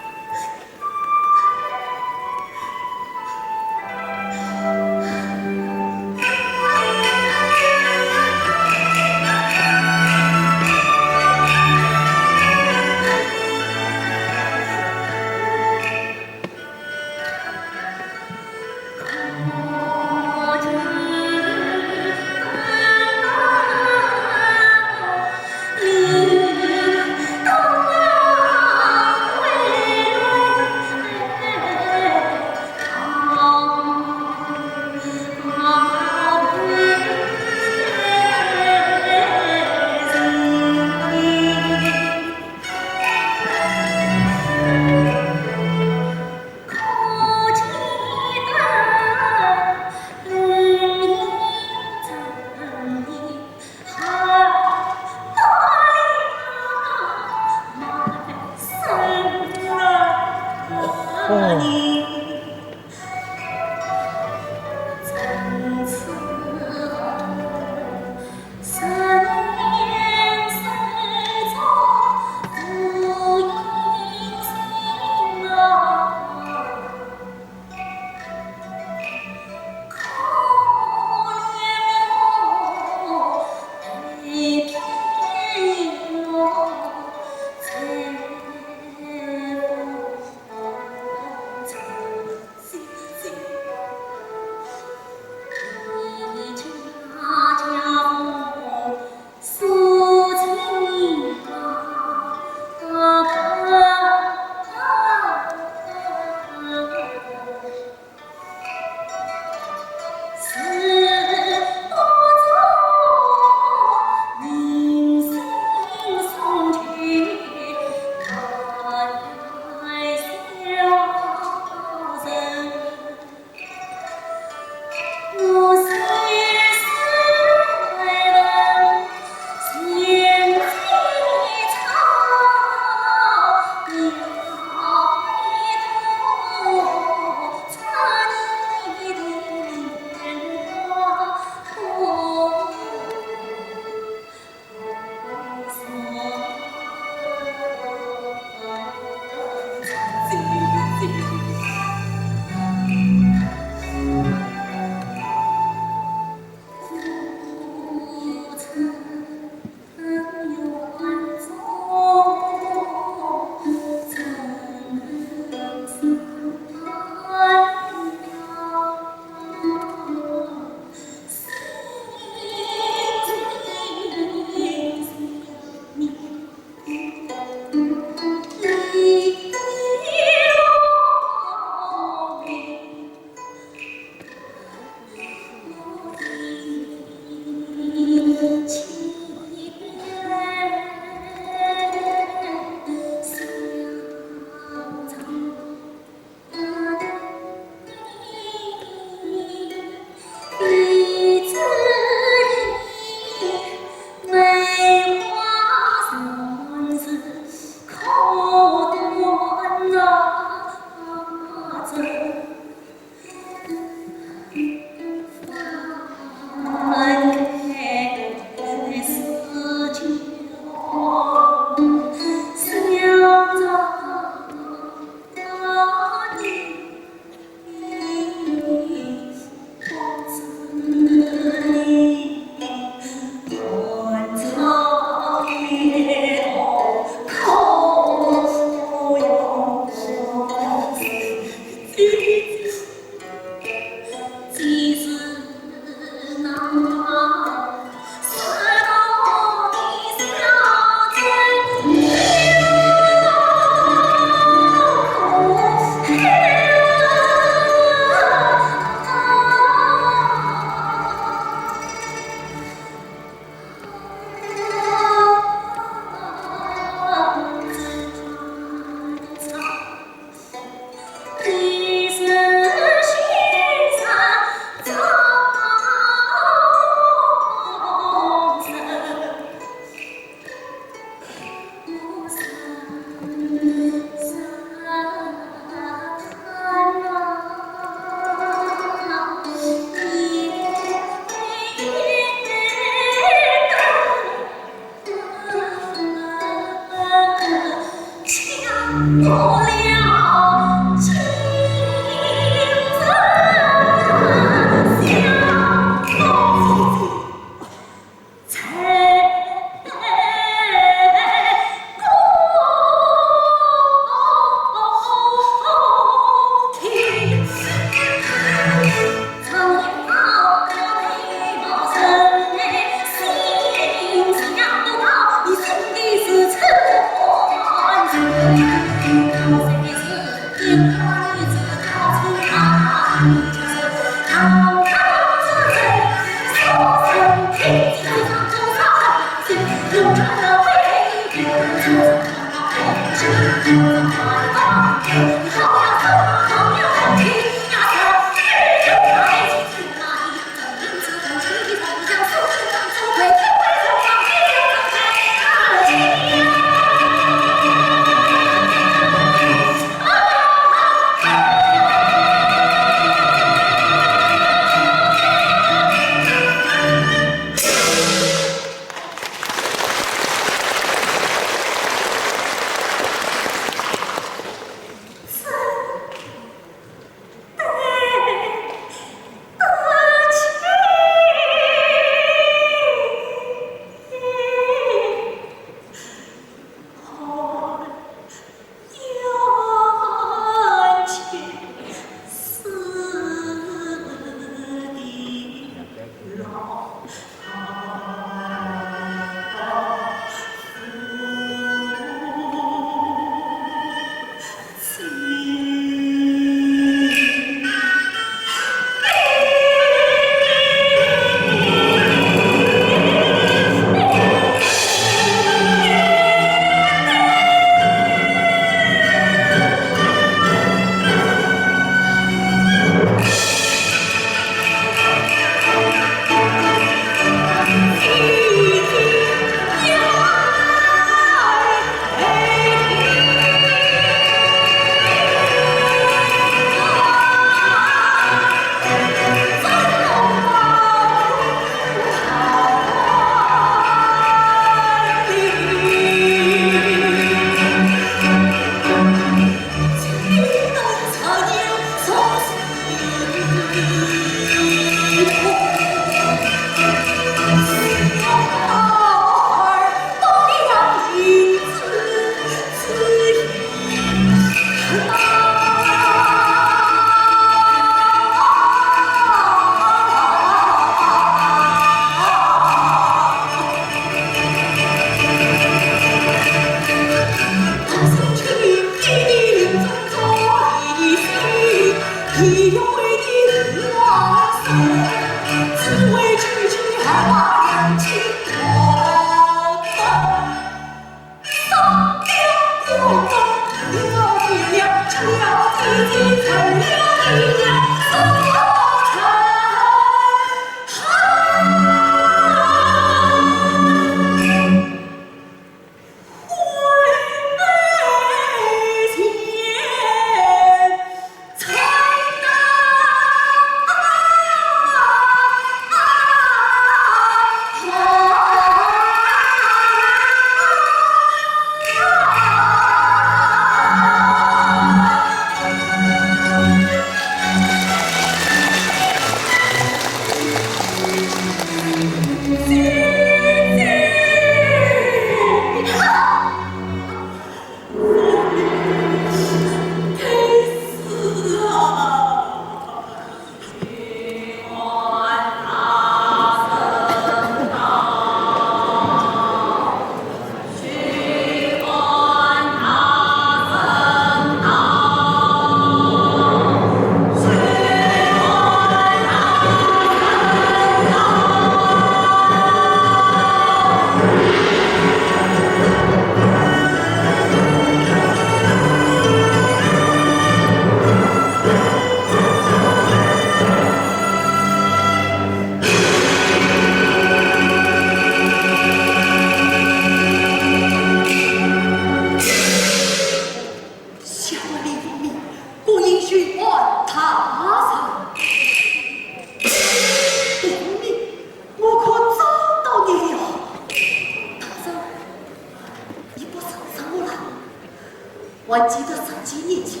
还记得十几年前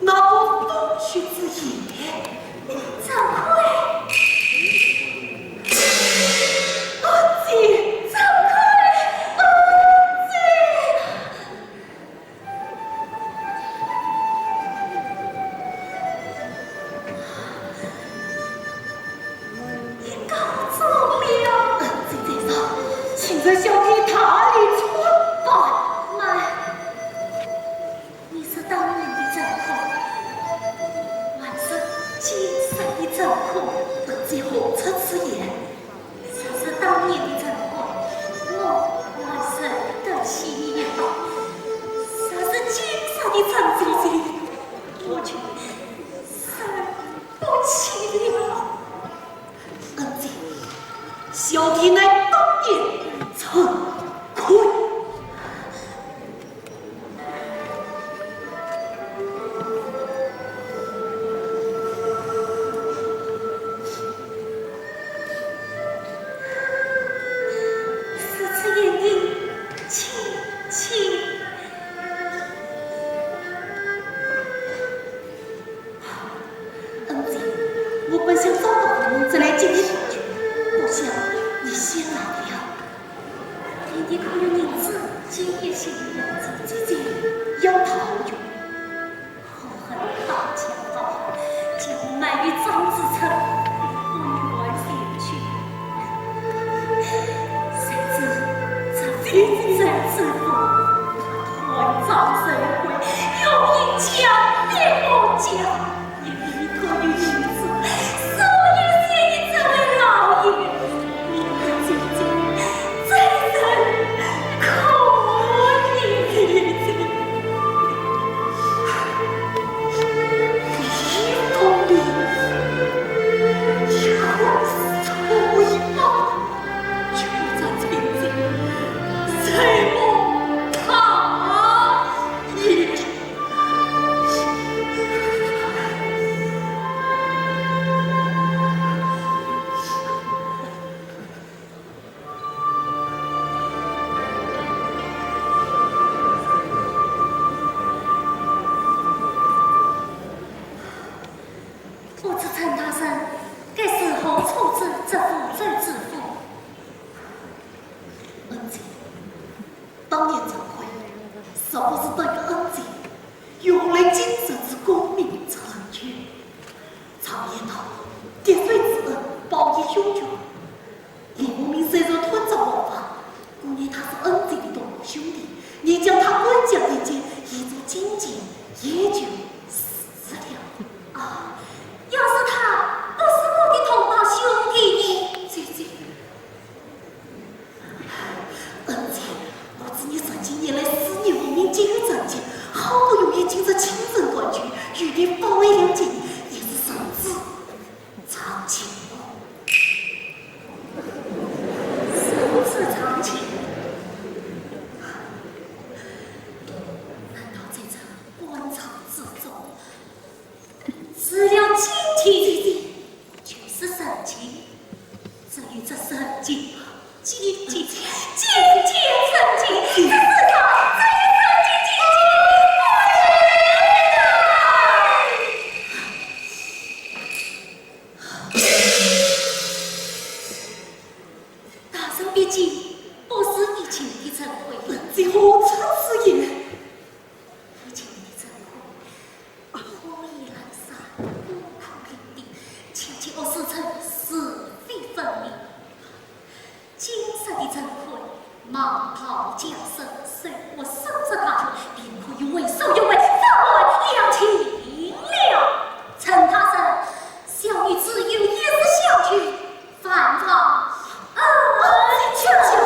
那个风雪之夜？张坤，安姐，张坤，安姐。 你告诉我呀。嗯，姐姐说，请小弟大礼参拜。慢，你是当年的张坤，还是今生的张坤？不知何出此言。 若是当年的张坤，我还认得起你吧。若是今生的张姐姐，我就认不起了。恩姐，小弟乃当年张坤。 恩姐，我本想找个人再来接你回去，不想你先来了。你可有银子？借一些银子。姐姐，要他何用？可恨大家好汉，将我卖与张子成，我愿前去。谁知这非子成之后，他断章取义，用银强迫我家。 你可有银子？所以谢谢这位老爷，你的姐姐真正可怜。李凤鸣，你可是错一把，就这姐姐，谁莫他也。 不知陈大人，该是何处之，这福州之府？恩姐，当年张坤，若不是得个恩姐，又何来今日之功名成就？常言道，滴水之恩，报以涌泉。 李凤鸣虽然吞着王法，故而他是恩姐的同门兄弟，你将他管教一番，也就精进，也就是了。啊，要是他不是我的同胞兄弟呢？姐姐，恩姐，我知你十几年来思念李凤鸣，急于成亲，好不容易今日亲身团聚，与你化为良情，也是仁至 常情。仁至常情。难道在这官场之中，除了亲情，就是人情？只有这人情，亲情，亲情，人情，这世上只有人情，亲情，亲情。 大人毕竟不是以前的陈辉。恩姐何出此言？以前的陈辉，火眼狼山，孤苦伶仃，前前恶事成，是非分明。 今日的陈坤，蟒袍加身，手握三十大军，便可以为所欲为，发还良情了。陈大人，小女只有一事相求，万望恩情。